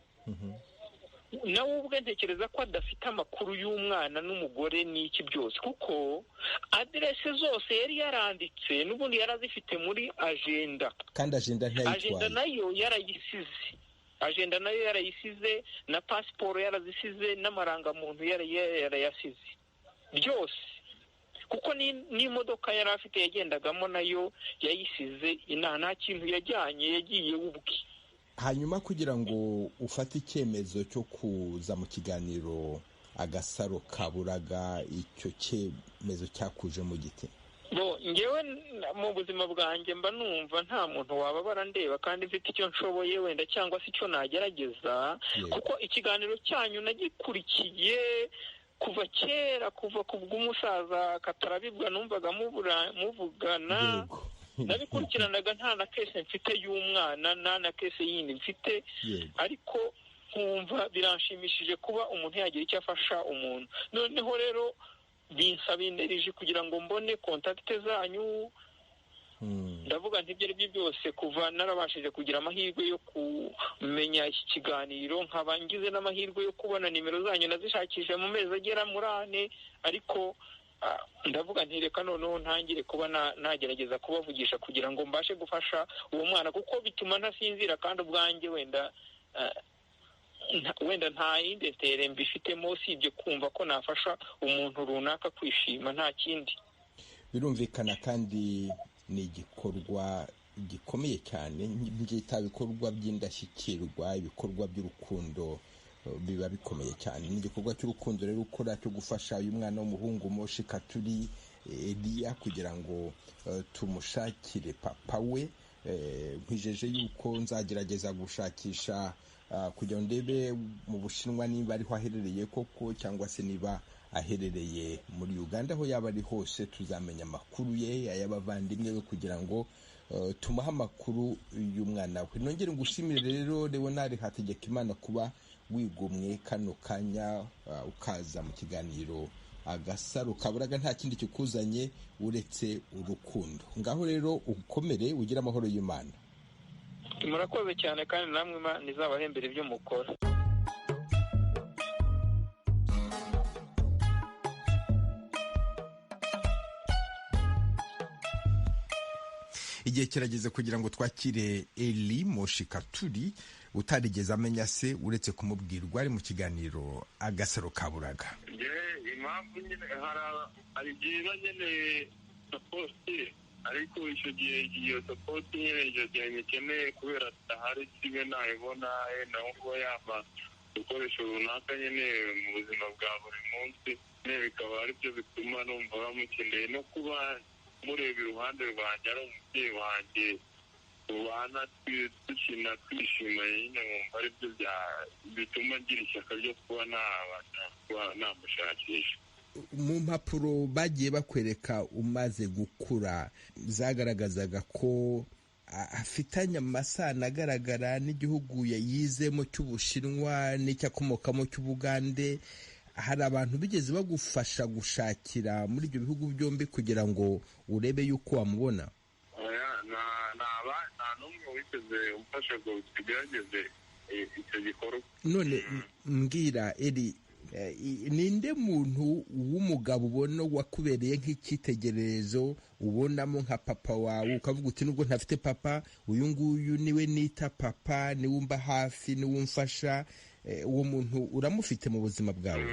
nawe ubwe ntekereza ko adafite amakuru y'umwana n'umugore n'iki byose, kuko aderese zose yari yaranditse n'ubundi yarazifite muri ajenda, kandi ajenda ntiyayitwaye, ajenda nayo yarayisize, ajenda nayo yarayisize, na pasiporo yarazisize, n'amarangamuntu yarayasize byose, kuko n'imodoka yari afite yagendagamo nayo yayisize, nta kintu yajyanye, yagiye ubwe. Hanyuma kugira ngo ufate icyemezo cyo kuza mu kiganiro Agasaro Kaburaga, icyo cyemezo cyakuje mu giti? Ngewe mu buzima bwanjye mba numva nta muntu wababara ndeba kandi mfite icyo nshoboye wenda cyangwa se icyo nagerageza, kuko ikiganiro cyanyu nagikurikiye kuva kera, kuva ku bw'umusaza Katarabibwa numvaga muvugana, nabikurikiranaga nta na kese mfite y'umwana, nta na kese yindi mfite, ariko nkumva biranshimishije kuba umuntu yagira icyo afasha umuntu. Noneho rero binsaba energy kugira ngo mbone kontakite zanyu. Ndavuga nti ibyo ari byo byose kuva narabashije kugira amahirwe yo kumenya iki kiganiro, nkaba ngize n'amahirwe yo kubona nimero zanyu, nazishakisha mu mezi agera muri 4, ariko ndavuga nti reka noneho ntangire kuba nagerageza kubavugisha kugira ngo mbashe gufasha uwo mwana, kuko bituma ntasinzira, kandi ubwanjye wenda nta yindi ntere mbifitemo usibye kumva ko nafasha umuntu runaka kwishima, nta kindi. Birumvikana kandi ni igikorwa gikomeye cyane, mbyita ibikorwa by'indashyikirwa, ibikorwa by'urukundo biba bikomeye cyane. Ni igikorwa cy'urukundo rero ukora cyo gufasha uyu mwana w'umuhungu Moshi Katuri Eliya kugira ngo tumushakire papa we. Nkwijeje yuko nzagerageza gushakisha kugira ngo ndebe mu Bushinwa niba ariho aherereye koko, cyangwa se niba aherereye muri Uganda. Aho yaba ari hose tuzamenya amakuru ye, ay'abavandimwe be, kugira ngo tumuhe amakuru y'umwana we. Nongere ngushimire rero Leonard Hategekimana kuba wigomwe kano kanya ukaza mu kiganiro Agasaro Kaburaga, nta kindi kikuzanye uretse urukundo. Ngaho rero ukomere, ugire amahoro y'Imana. Murakoze cyane, kandi namwe Imana izabahembere ibyo mukora. Igihe kirageze kugira ngo twakire Eli Moshikaturi utarigeze amenya se uretse kumubwirwa, ari mu kiganiro Agasaro Kaburaga. Impamvu nyine hari byiza nyine support, ariko icyo gihe iyo support nyine icyo gihe nyikeneye kubera adahari, kimwe nayibona naho kuba yampa ibikoresho runaka nyine mu buzima bwa buri munsi, bikaba aribyo bituma numva bamukeneye, no kuba mureba iruhande rwanjye ari umubyeyi wanjye tubana dukina twishima nyine, nkumva aribyo bituma ngira ishyaka ryo kuba namushakisha. Mu mpapuro bagiye bakwereka umaze gukura zagaragazaga ko afitanye amasano agaragara n'igihugu yizemo cy'Ubushinwa n'icyakomokamo cy'Ubugande. Hari abantu bigeze bagufasha gushakira muri ibyo bihugu byombi kugira ngo urebe yuko wamubona? Nta n'umwe wigeze umfasha ngo tugerageze icyo gikorwa. None mbwira Eri, ninde muntu w'umugabo ubona wakubereye nk'icyitegererezo, ubonamo nka papa wawe, ukavuga uti nubwo ntafite papa, uyu nguyu niwe nita papa, niwe umba hafi, niwe umfasha? Uwo muntu uramufite mu buzima bwawe?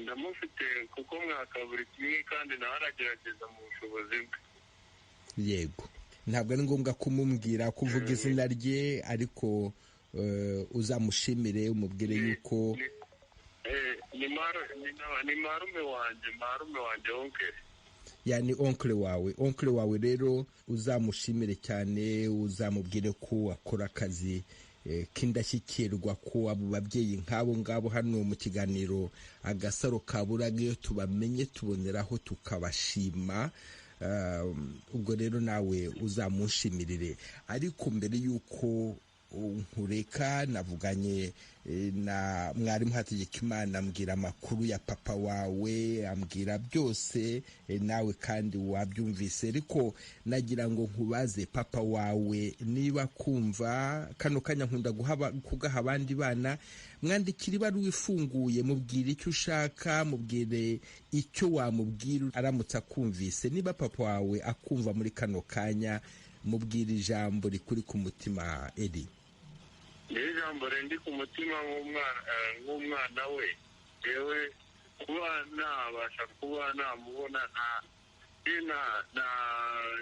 Ndamufite, kuko mwaka buri kimwe, kandi nawe aragerageza mu bushobozi bwe. Yego, ntabwo ari ngombwa kumubwira kuvuga izina rye, ariko uzamushimire umubwire yuko ni marume wanjye onkere. Yani onkere wawe. Onkere wawe rero uzamushimire cyane, uzamubwire ko akora akazi k'indashyikirwa, ko abo babyeyi nk'abo ngabo hano mu kiganiro Agasaro Kaburaga iyo tubamenye tuboneraho tukabashima. Ubwo rero nawe uzamushimirire. Ariko mbere y'uko nkureka, navuganye na mwarimu Hategekimana, ambwira amakuru ya papa wawe, ambwira byose, nawe kandi wabyumvise. Ariko nagira ngo nkubaze, papa wawe niba kumva kano kanya, nkunda kugaha abandi bana, mwandikira ibaruwa ifunguye, mubwire icyo ushaka, mubwire icyo wamubwira aramutse akumvise. Niba papa wawe akumva muri kano kanya, mubwire ijambo rikuri ku mutima, Eri. Ni ijambo rindi ku mutima nk'umwana we, yewe kuba nabasha kuba namubona, nta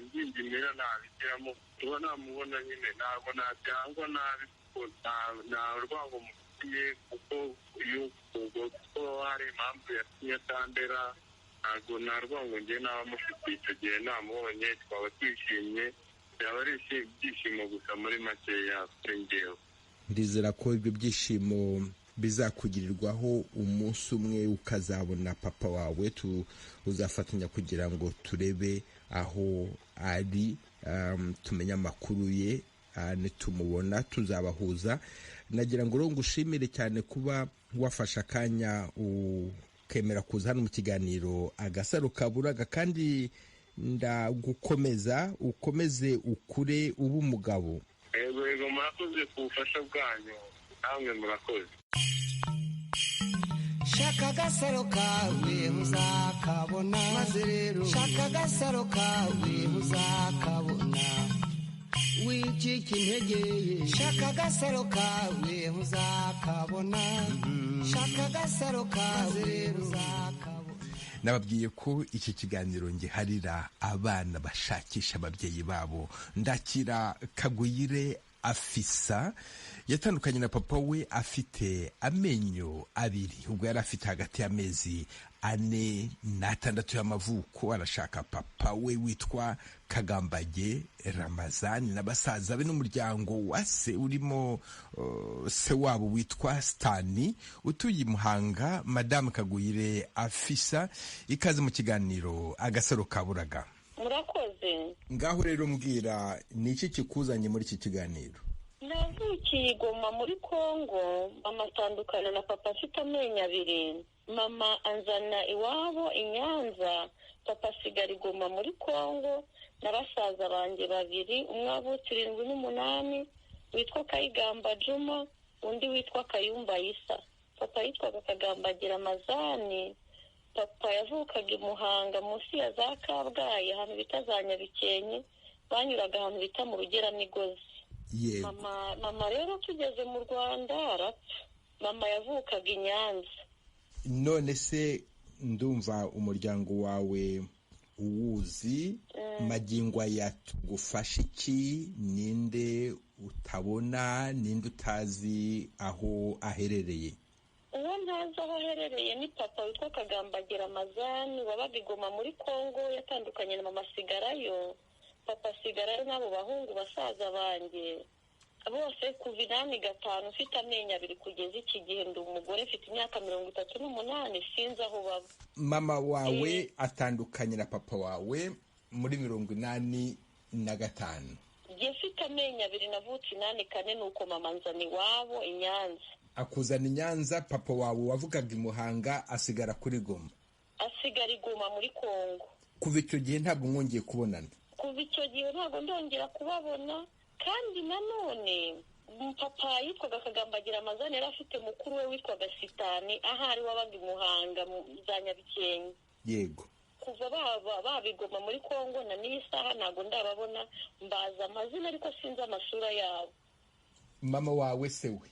ngingimira nabigiramo, kuba namubona nyine ntabwo nabyangwa nabi, nta rwango mufitiye, kuko kuko hari impamvu yatumye atandera, ntabwo nta rwango ngiye naba mufitiye. Icyo gihe namubonye twaba twishimye, byaba ari ibyishimo gusa muri makeya kuri njyewe. Ndizera ko ibyo byishimo bizakugirirwaho umunsi umwe, ukazabona papa wawe, uzafatanya kugira ngo turebe aho ari, tumenye amakuru ye, nitumubona tuzabahuza. Nagira ngo rero ngushimire cyane kuba wafashe akanya ukemera kuza hano mu kiganiro Agasaro Kaburaga, kandi ndagukomeza ukomeze ukure ube umugabo. Yego, murakoze ku bufasha bwanyu, namwe murakoze. Shaka agasaro kawe muzakabona, maze rero shaka agasaro kawe muzakabona, wicika intege. Shaka agasaro kawe muzakabona, shaka agasaro kawe muzakabona. Nababwiye ko iki kiganiro ngiharira abana bashakisha ababyeyi babo. Ndakira Kaguyire Afisa yatandukanye na papa we afite amenyo abiri, ubwo yari afite hagati y'amezi 4 na 6 y'amavuko. Arashaka papa we witwa Kagambage Ramazani na basaza be n'umuryango wa se urimo se wabo witwa Stani utuye Muhanga. Madame Kaguyire Afisa, ikaze mu kiganiro Agasaro Kaburaga. Murakoze. Ngaho rero mbwira, ni iki kikuzanye muri iki kiganiro? Navukiye Goma muri Kongo, mama atandukana na papa afite amenyo abiri. Mama anzana iwabo i Nyanza, papa asigara i Goma muri Kongo na basaza banjye babiri, umwe wavutse 78 witwa Kayigamba Juma, undi witwa Kayumba Isa. Papa yitwaga Kagambagira Ramazani. Papa yavukaga i Muhanga munsi ya za Kabgayi, ahantu bita za Nyabikenke, banyuraga ahantu bita mu Rugeramigozi. Mama rero tugeze mu Rwanda arapfa. Mama yavukaga i Nyanza. None se ndumva umuryango wawe uwuzi, magingo aya tugufasha iki? Ninde utabona, ninde utazi aho aherereye? Uwo ntazi aho aherereye ni papa witwa Kagambagira Ramazani wabaga i Goma muri Kongo, yatandukanye na mama asigarayo. Papa asigarayo n'abo bahungu basaza banjye bose kuva 85 mfite amenyo abiri kugeza iki gihe. Ndi umugore mfite imyaka 38, sinzi aho baba. Mama wawe atandukanye na papa wawe muri 85. Njye mfite amenyo abiri, navutse 84, nuko mama nzana iwabo i Nyanza. Akuzana i Nyanza, papa wawe wavugaga i Muhanga asigara kuri Goma. Asigara i Goma muri Kongo. Kuva icyo gihe ntabwo mwongeye kubonana? Kuva icyo gihe ntabwo ndongera kubabona. Kandi nanone papa yitwaga Kagambagira Ramazani yari afite mukuru we witwaga Sitani, ahari wabaga i Muhanga za Nyabikenke. Yego. Kuva babigoma muri Kongo na n'iyi saha ntabwo ndababona, mbaza amazina ariko sinzi amasura yabo. Mama wawe se we?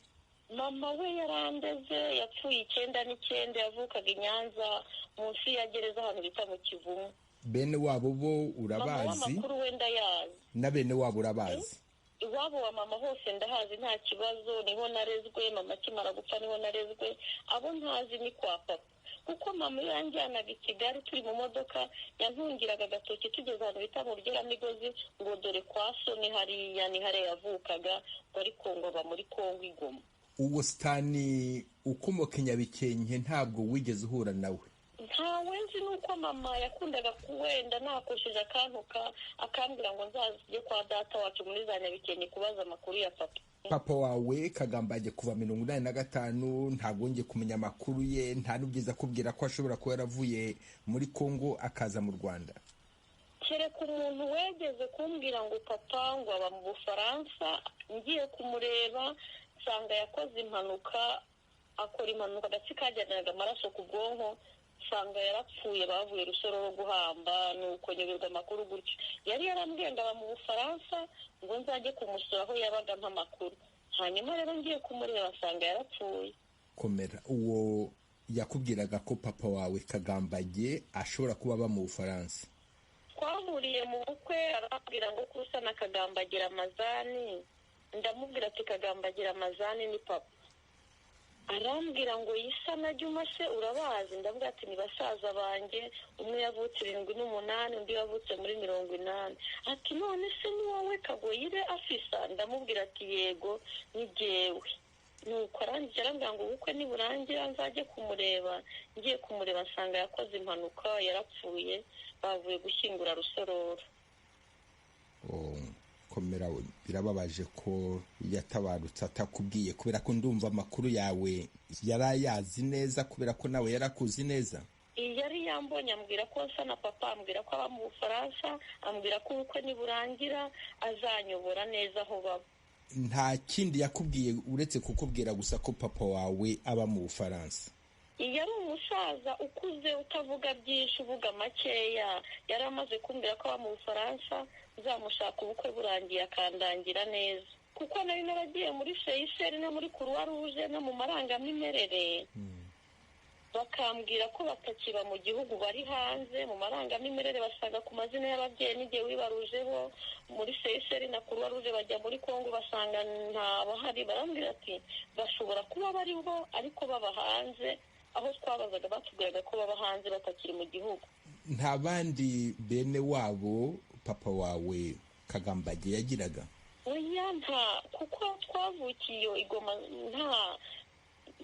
Mama we yarandeze, yapfuye 99, yavukaga i Nyanza munsi ya gereza ahantu bita mu Kivumu. Bene wabo bo urabazi? Mama w'amakuru we ndayazi. Na bene wabo urabazi? Iwabo wa mama hose ndahazi nta kibazo, niho narezwe. Mama akimara gupfa niho narezwe. Abo ntazi ni kwa papa, kuko mama iyo yanjyanaga i Kigali turi mu modoka yantungiraga agatoki tugeze ahantu bita mu Rugeramigozi ngo dore kwa so ni hariya, ni hariya yavukaga, ngo ariko ngo aba muri Kongo i Goma. Uwo Sitani ukomoka i Nyabikenke ntabwo wigeze uhura nawe? Ntawe nzi, nuko mama yakundaga kuwenda nakosheje akantuka akambwira ngo nzajye kwa data wacu muri za Nyabikenke kubaza amakuru ya papa. Papa wawe Kagambage kuva 85 ntabwo wongeye kumenya amakuru ye, nta n'ubyiza akubwira ko ashobora kuba yaravuye muri Kongo akaza mu Rwanda? Kereka umuntu wegeze kumbwira ngo papa ngo aba mu Bufaransa, ngiye kumureba nsanga yakoze impanuka, akora impanuka agatsi kajyanaga amaraso ku bwonko, nsanga yarapfuye, bavuye Rusororo guhamba, nuko nyoberwa amakuru gutyo. Yari yarambwiye ngo aba mu Bufaransa ngo nzajye kumusura aho yabaga mpa amakuru, hanyuma rero ngiye kumureba nsanga yarapfuye. Komera, uwo yakubwiraga ko papa wawe Kagambage ashobora kuba aba mu Bufaransa? Twahuriye mu bukwe arambwira ngo kusa na Kagambagira Ramazani, ndamubwira ati Kagambagira Ramazani ni papa. Arambwira ngo Yisa na Juma se urabazi? Ndabwira ati ni basaza banjye, umwe yavutse 78 undi yavutse muri 80. Ati none se ni wowe Kagoyire Afisa? Ndamubwira ati yego ni jyewe. Nuko arangije arambwira ngo ubukwe niburangira nzajye kumureba. Ngiye kumureba nsanga yakoze impanuka yarapfuye, bavuye gushyingura Rusororo. Komera, birababaje ko yatabarutse atakubwiye, kubera ko ndumva amakuru yawe yarayazi neza, kubera ko nawe yarakuzi neza. Yari yambonye ambwira ko nsa na papa, ambwira ko aba mu Bufaransa, ambwira ko ubukwe niburangira azanyobora neza aho baba. Nta kindi yakubwiye uretse kukubwira gusa ko papa wawe aba mu Bufaransa? Yari umusaza ukuze utavuga byinshi, uvuga makeya. Yari amaze kumbwira ko aba mu Bufaransa, nzamushaka ubukwe burangiye akandangira neza, kuko nari naragiye muri Seychelles no muri Croix Rouge no mu marangamimerere. Bakambwira ko batakiba mu gihugu, bari hanze. Mu marangamimerere basanga ku mazina y'ababyeyi n'igihe wibarujeho muri seyiseri na Kuruwa Ruje, bajya muri Kongo basanga ntabahari. Barambwira ati bashobora kuba bariho ariko baba hanze. Aho twabazaga batubwiraga ko baba hanze, batakiri mu gihugu. Nta bandi bene wabo papa wawe Kagambage yagiraga? Oya, nta, kuko twavukiye i Goma, nta,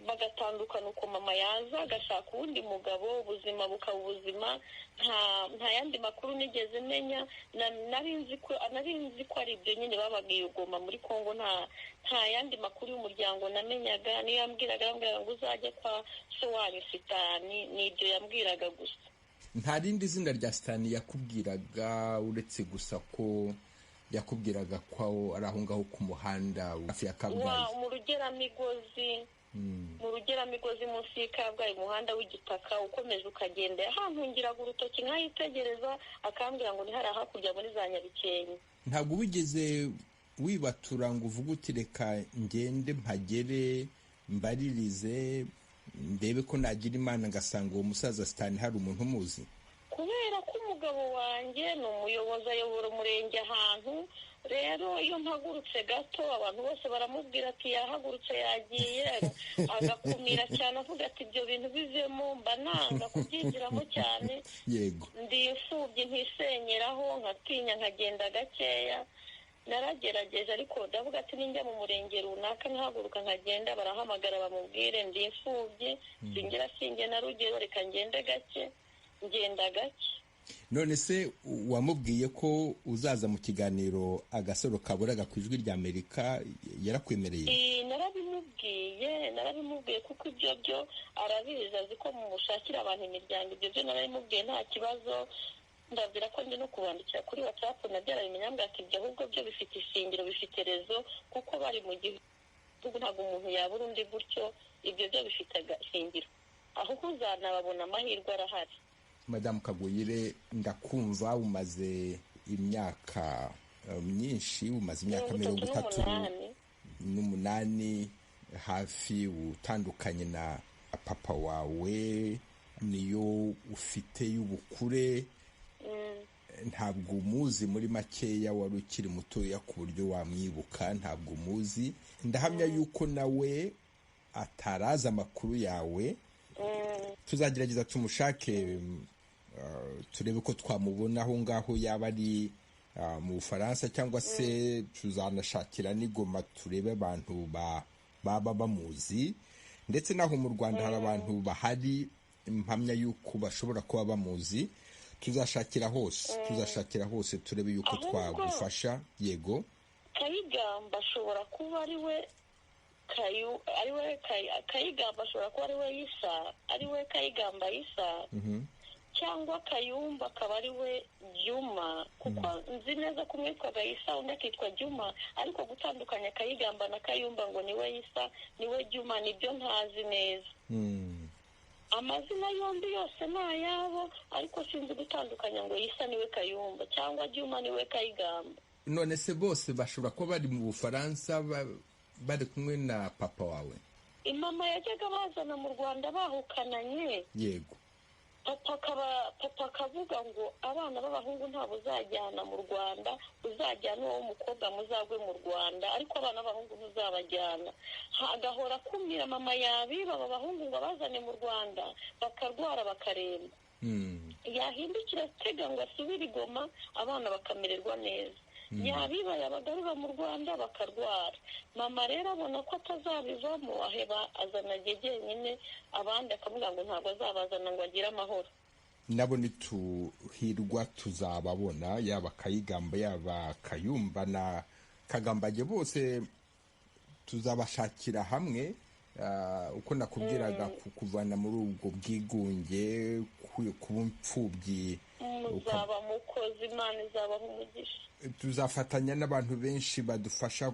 bagatandukana uko mama yaza agashaka uwundi mugabo, ubuzima bukaba ubuzima. Nta yandi makuru nigeze menya. Nari nzi ko ari ibyo nyine bababwiye Goma muri Kongo. Nta yandi makuru y'umuryango namenyaga. Niyo yambwiraga, yambwiraga ngo uzajye kwa so wanyu Sitani, ni ibyo yambwiraga gusa. Nta rindi zina rya Sitani yakubwiraga uretse gusa ko yakubwiraga ko ari aho ngaho ku muhanda hafi ya Kabgayi? Mu Rugeramigozi, mu Rugeramigozi munsi y'Ikabgayi, umuhanda w'igitaka ukomeje ukagenda. Yahampungiraga urutoki nkayitegereza, akambwira ngo ni hariya hakurya muri za Nyabikenke. Ntabwo wigeze wibatura ngo uvuge uti reka ngende mpagere mbaririze ndebe ko nagira Imana ngasanga uwo musaza Sitani hari umuntu umuzi? Kubera ko umugabo wanjye ni umuyobozi, ayobora umurenge ahantu, rero iyo mpagurutse gato abantu bose baramubwira ati yahagurutse yagiye, agakumira cyane avuga ati ibyo bintu bivemo, mba nanga kubyinjiramo cyane. Yego. Ndi imfubyi ntisenyeraho, nkatinya nkagenda gakeya. Naragerageje ariko ndavuga ati ninjya mu murenge runaka nkahaguruka nkagenda, barahamagara bamubwire ndi imfubyi, singira singe na rugero, reka ngende gake, ngenda gake. None se wamubwiye ko uzaza mu kiganiro Agasaro Kaburaga ku Ijwi rya Amerika, yarakwemereye? Narabimubwiye kuko ibyo byo arabizi, azi ko mumushakira abantu imiryango, ibyo byo narabimubwiye nta kibazo. Ndabwira ko ndi no kubandikira kuri WhatsApp, nabyo arabimenya, mbwira ati ibyo ahubwo byo bifite ishingiro, bifite rezo, kuko bari mu gihugu ntabwo umuntu yabura undi gutyo, ibyo byo bifite ishingiro, ahubwo uzanababona amahirwe arahari. Madamu Kaguyire, ndakumva umaze imyaka myinshi, umaze imyaka 38 hafi utandukanye na papa wawe, niyo ufite y'ubukure, ntabwo umuzi muri makeya, wari ukiri mutoya ku buryo wamwibuka, ntabwo umuzi. Ndahamya yuko nawe ataraza amakuru yawe. Tuzagerageza tumushake turebe ko twamubona aho ngaho, yaba ari mu Bufaransa cyangwa se tuzanashakira n'Igoma turebe abantu baba bamuzi, ndetse n'aho mu Rwanda hari abantu bahari impamya yuko bashobora kuba bamuzi. Tuzashakira hose, tuzashakira hose turebe yuko twagufasha. Yego. Kayigamba ashobora kuba ari we Kayigamba ashobora kuba ari we Isa, ari we Kayigamba Isa, cyangwa Kayumba akaba ari we Juma, kuko nzi neza ko umwe yitwaga Isa undi akitwa Juma, ariko gutandukanya Kayigamba na Kayumba ngo niwe Isa niwe Juma nibyo ntazi neza. Amazina yombi yose ni ayabo, ariko sinzi gutandukanya ngo Isa niwe Kayumba cyangwa Juma niwe Kayigamba. None se bose bashobora kuba bari mu Bufaransa bari kumwe na papa wawe? Mama yajyaga bazana mu Rwanda bahukananye. Yego. Papa akavuga ngo abana b'abahungu ntabwo uzajyana mu Rwanda, uzajyana uwo w'umukobwa muzagwe mu Rwanda, ariko abana b'abahungu ntuzabajyana. Agahora akumira mama yabiba aba bahungu ngo abazane mu Rwanda, bakarwara bakaremba. Yahindukira atega ngo asubire i Goma, abana bakamererwa neza. Yabiba yabagarura mu Rwanda bakarwara. Mama rero abona ko atazabivamo, aheba azana jyenyine, abandi akavuga ngo ntabwo azabazana ngo agire amahoro. Nabo nituhirwa tuzababona, yaba Kayigamba yaba Kayumba na Kagambage, bose tuzabashakira hamwe. Uko nakubwiraga kuvana muri ubwo bwigunge kuba imfubyi, muzaba mukozi, Imana izabaha umugisha. Tuzafatanya n'abantu benshi badufasha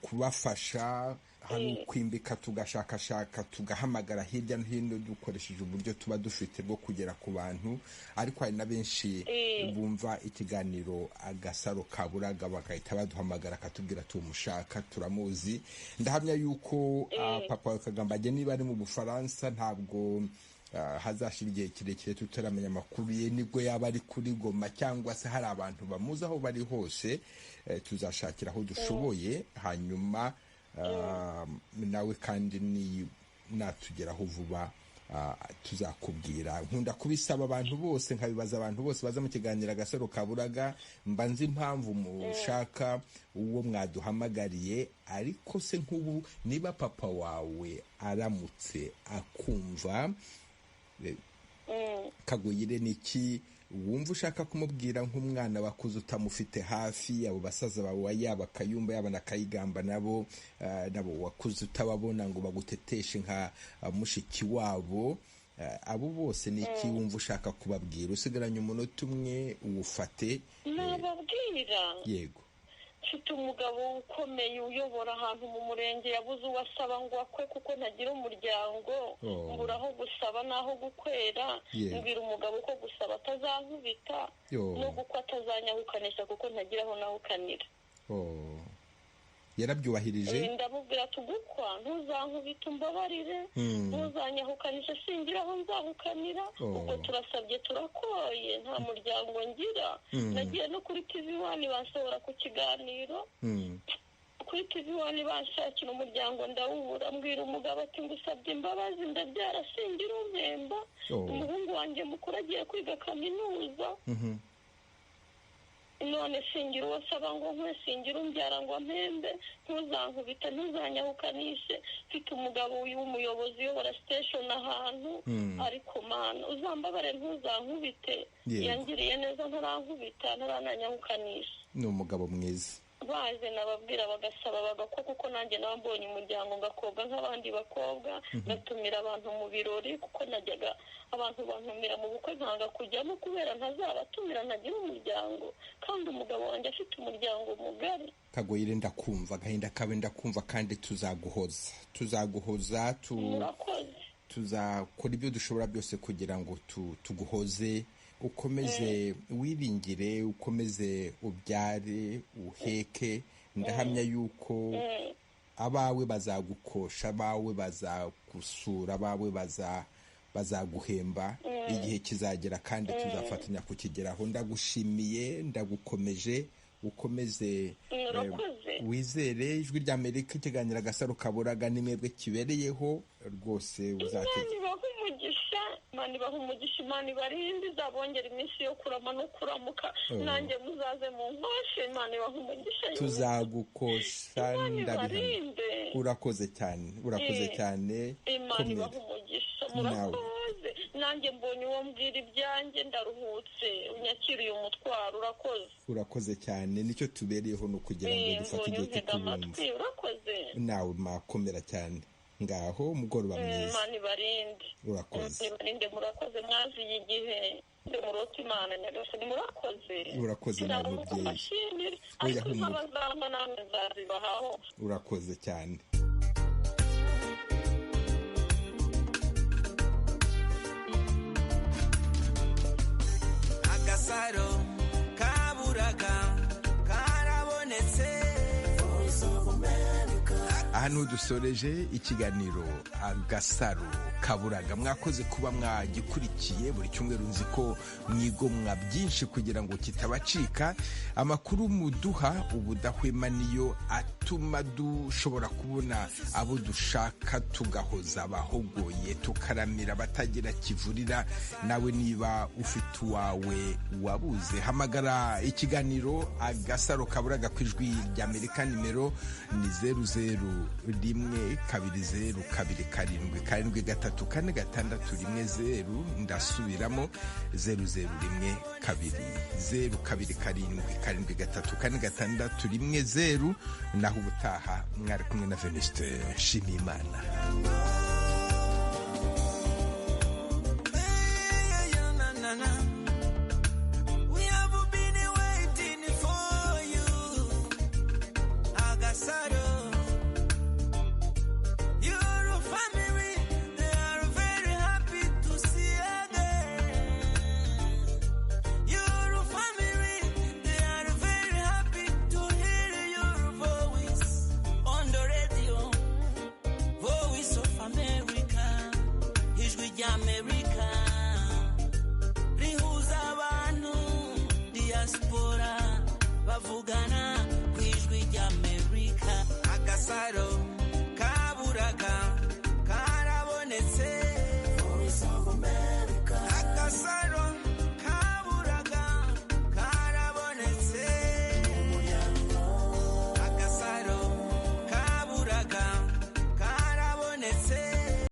kubafasha, hari ukwimbika tugashakashaka tugahamagara hirya no hino dukoresheje uburyo tuba dufite bwo kugera ku bantu, ariko hari na benshi bumva ikiganiro Agasaro Kaburaga bagahita baduhamagara akatubwira tumushaka turamuzi. Ndahamya yuko papa wa Kagambage niba ari mu Bufaransa ntabwo hazashira igihe kirekire tutaramenya amakuru ye, nibwo yaba ari kuri Goma cyangwa se hari abantu bamuzi aho bari hose, tuzashakira aho dushoboye, hanyuma nawe kandi ni natugeraho vuba tuzakubwira. Nkunda kubisaba abantu bose, nkabibaza abantu bose baza mu kiganiro Agasaro Kaburaga, mba nzi impamvu mushaka uwo mwaduhamagariye, ariko se nk'ubu niba papa wawe aramutse akumva, Kagoyire, niki wumva ushaka kumubwira nk'umwana wakuze utamufite hafi, abo basaza bawe yaba Kayumba yaba na Kayigamba nabo wakuze utababona ngo baguteteshe nka mushiki wabo, abo bose niki wumva ushaka kubabwira? Usigaranye umunota umwe, uwufate. Nababwira yego. Mfite umugabo ukomeye uyobora ahantu mu murenge, yabuze uwo asaba ngo akwe kuko ntagira umuryango, mbura aho gusaba n'aho gukwera. Mbwira umugabo ko gusaba atazankubita no gukwa atazanyahukanisha kuko ntagira aho nahukanira. Yarabyubahirije. Ndamubwira tugukwa ntuzankubita umbabarire, ntuzanyahukanisha singira aho nzahukanira, ubwo turasabye turakoye nta muryango ngira. Nagiye no kuri TV One bansohora ku kiganiro, kuri TV One banshakira umuryango ndawubura. Mbwira umugabo ati ngusabye imbabazi ndabyara singira umpemba, umuhungu wanjye mukuru agiye kwiga kaminuza, none singira uwo asaba ngo nkwe, singira umbyara ngo mpembe, ntuzankubite ntuzanyahukanishe, mfite umugabo w'umuyobozi uyobora station ahantu, ariko mana uzambabare ntuzankubite, yangiriye neza ntarankubita ntarananyahukanisha. Ni umugabo mwiza. Baje nababwira bagasaba bagakwa, kuko nanjye naba mbonye umuryango ngakobwa nk'abandi bakobwa, ngatumira abantu mu birori, kuko najyaga abantu bantumira mu bukwe nkanga kujyamo kubera ntazabatumira ntagira umuryango, kandi umugabo wanjye afite umuryango mugari. Kagoyire, ndakumva agahinda kawe, ndakumva, kandi tuzaguhoza, tuzaguhoza, tuzakora ibyo dushobora byose kugira ngo tuguhoze, ukomeze wiringire, ukomeze ubyare uheke. Ndahamya yuko abawe bazagukosha, abawe bazagusura, abawe bazaguhemba, igihe kizagera kandi tuzafatanya kukigeraho. Ndagushimiye, ndagukomeje, ukomeze wizere Ijwi rya Amerika, ikiganiro Agasaro Kaburaga ni mwebwe kibereyeho rwose. Imana ibaha umugisha, Imana ibarinde, izabongera iminsi yo kurama no kuramuka, nanjye muzaze mu nkoshe. Imana ibaha umugisha, tuzagukosha, ndabihamya. Urakoze cyane, urakoze cyane. Imana ibaha umugisha, murakoze. Nanjye mbonye uwo mbwira ibyanjye ndaruhutse, unyakiriye umutwaro, urakoze. Urakoze cyane, nicyo tubereyeho, ni ukugira ngo dufate igihe cyo kubumva. Urakoze nawe, makomera cyane. Ngaho umugoroba mwiza. Imana ibarinde. Urakoze. Ibarinde, murakoze, mwaziye igihe murota Imana nyagasani, murakoze. Urakoze nawe mubyeyi. Oya humura. Namwe nzazibahaho. Urakoze cyane. Agasaro Kaburaga karabonetse. Aha niho dusoreje ikiganiro Agasaro Kaburaga. Mwakoze kuba mwagikurikiye. Buri cyumweru nzi ko mwigomwa byinshi kugira ngo kitabacika. Amakuru muduha ubudahwema niyo atuma dushobora kubona abo dushaka, tugahoza abahogoye, tukaramira abatagira kivurira. Nawe niba ufite uwawe wabuze, hamagara ikiganiro Agasaro Kaburaga ku Ijwi rya Amerika, nimero ni 0 0 1 2 0 2 7 7 3 4 6 1 0. Ndasubiramo 0 0 1 2 0 2 7 7 3 4 6 1 0. Naho ubutaha mwari kumwe na Venuste Nshimiyimana.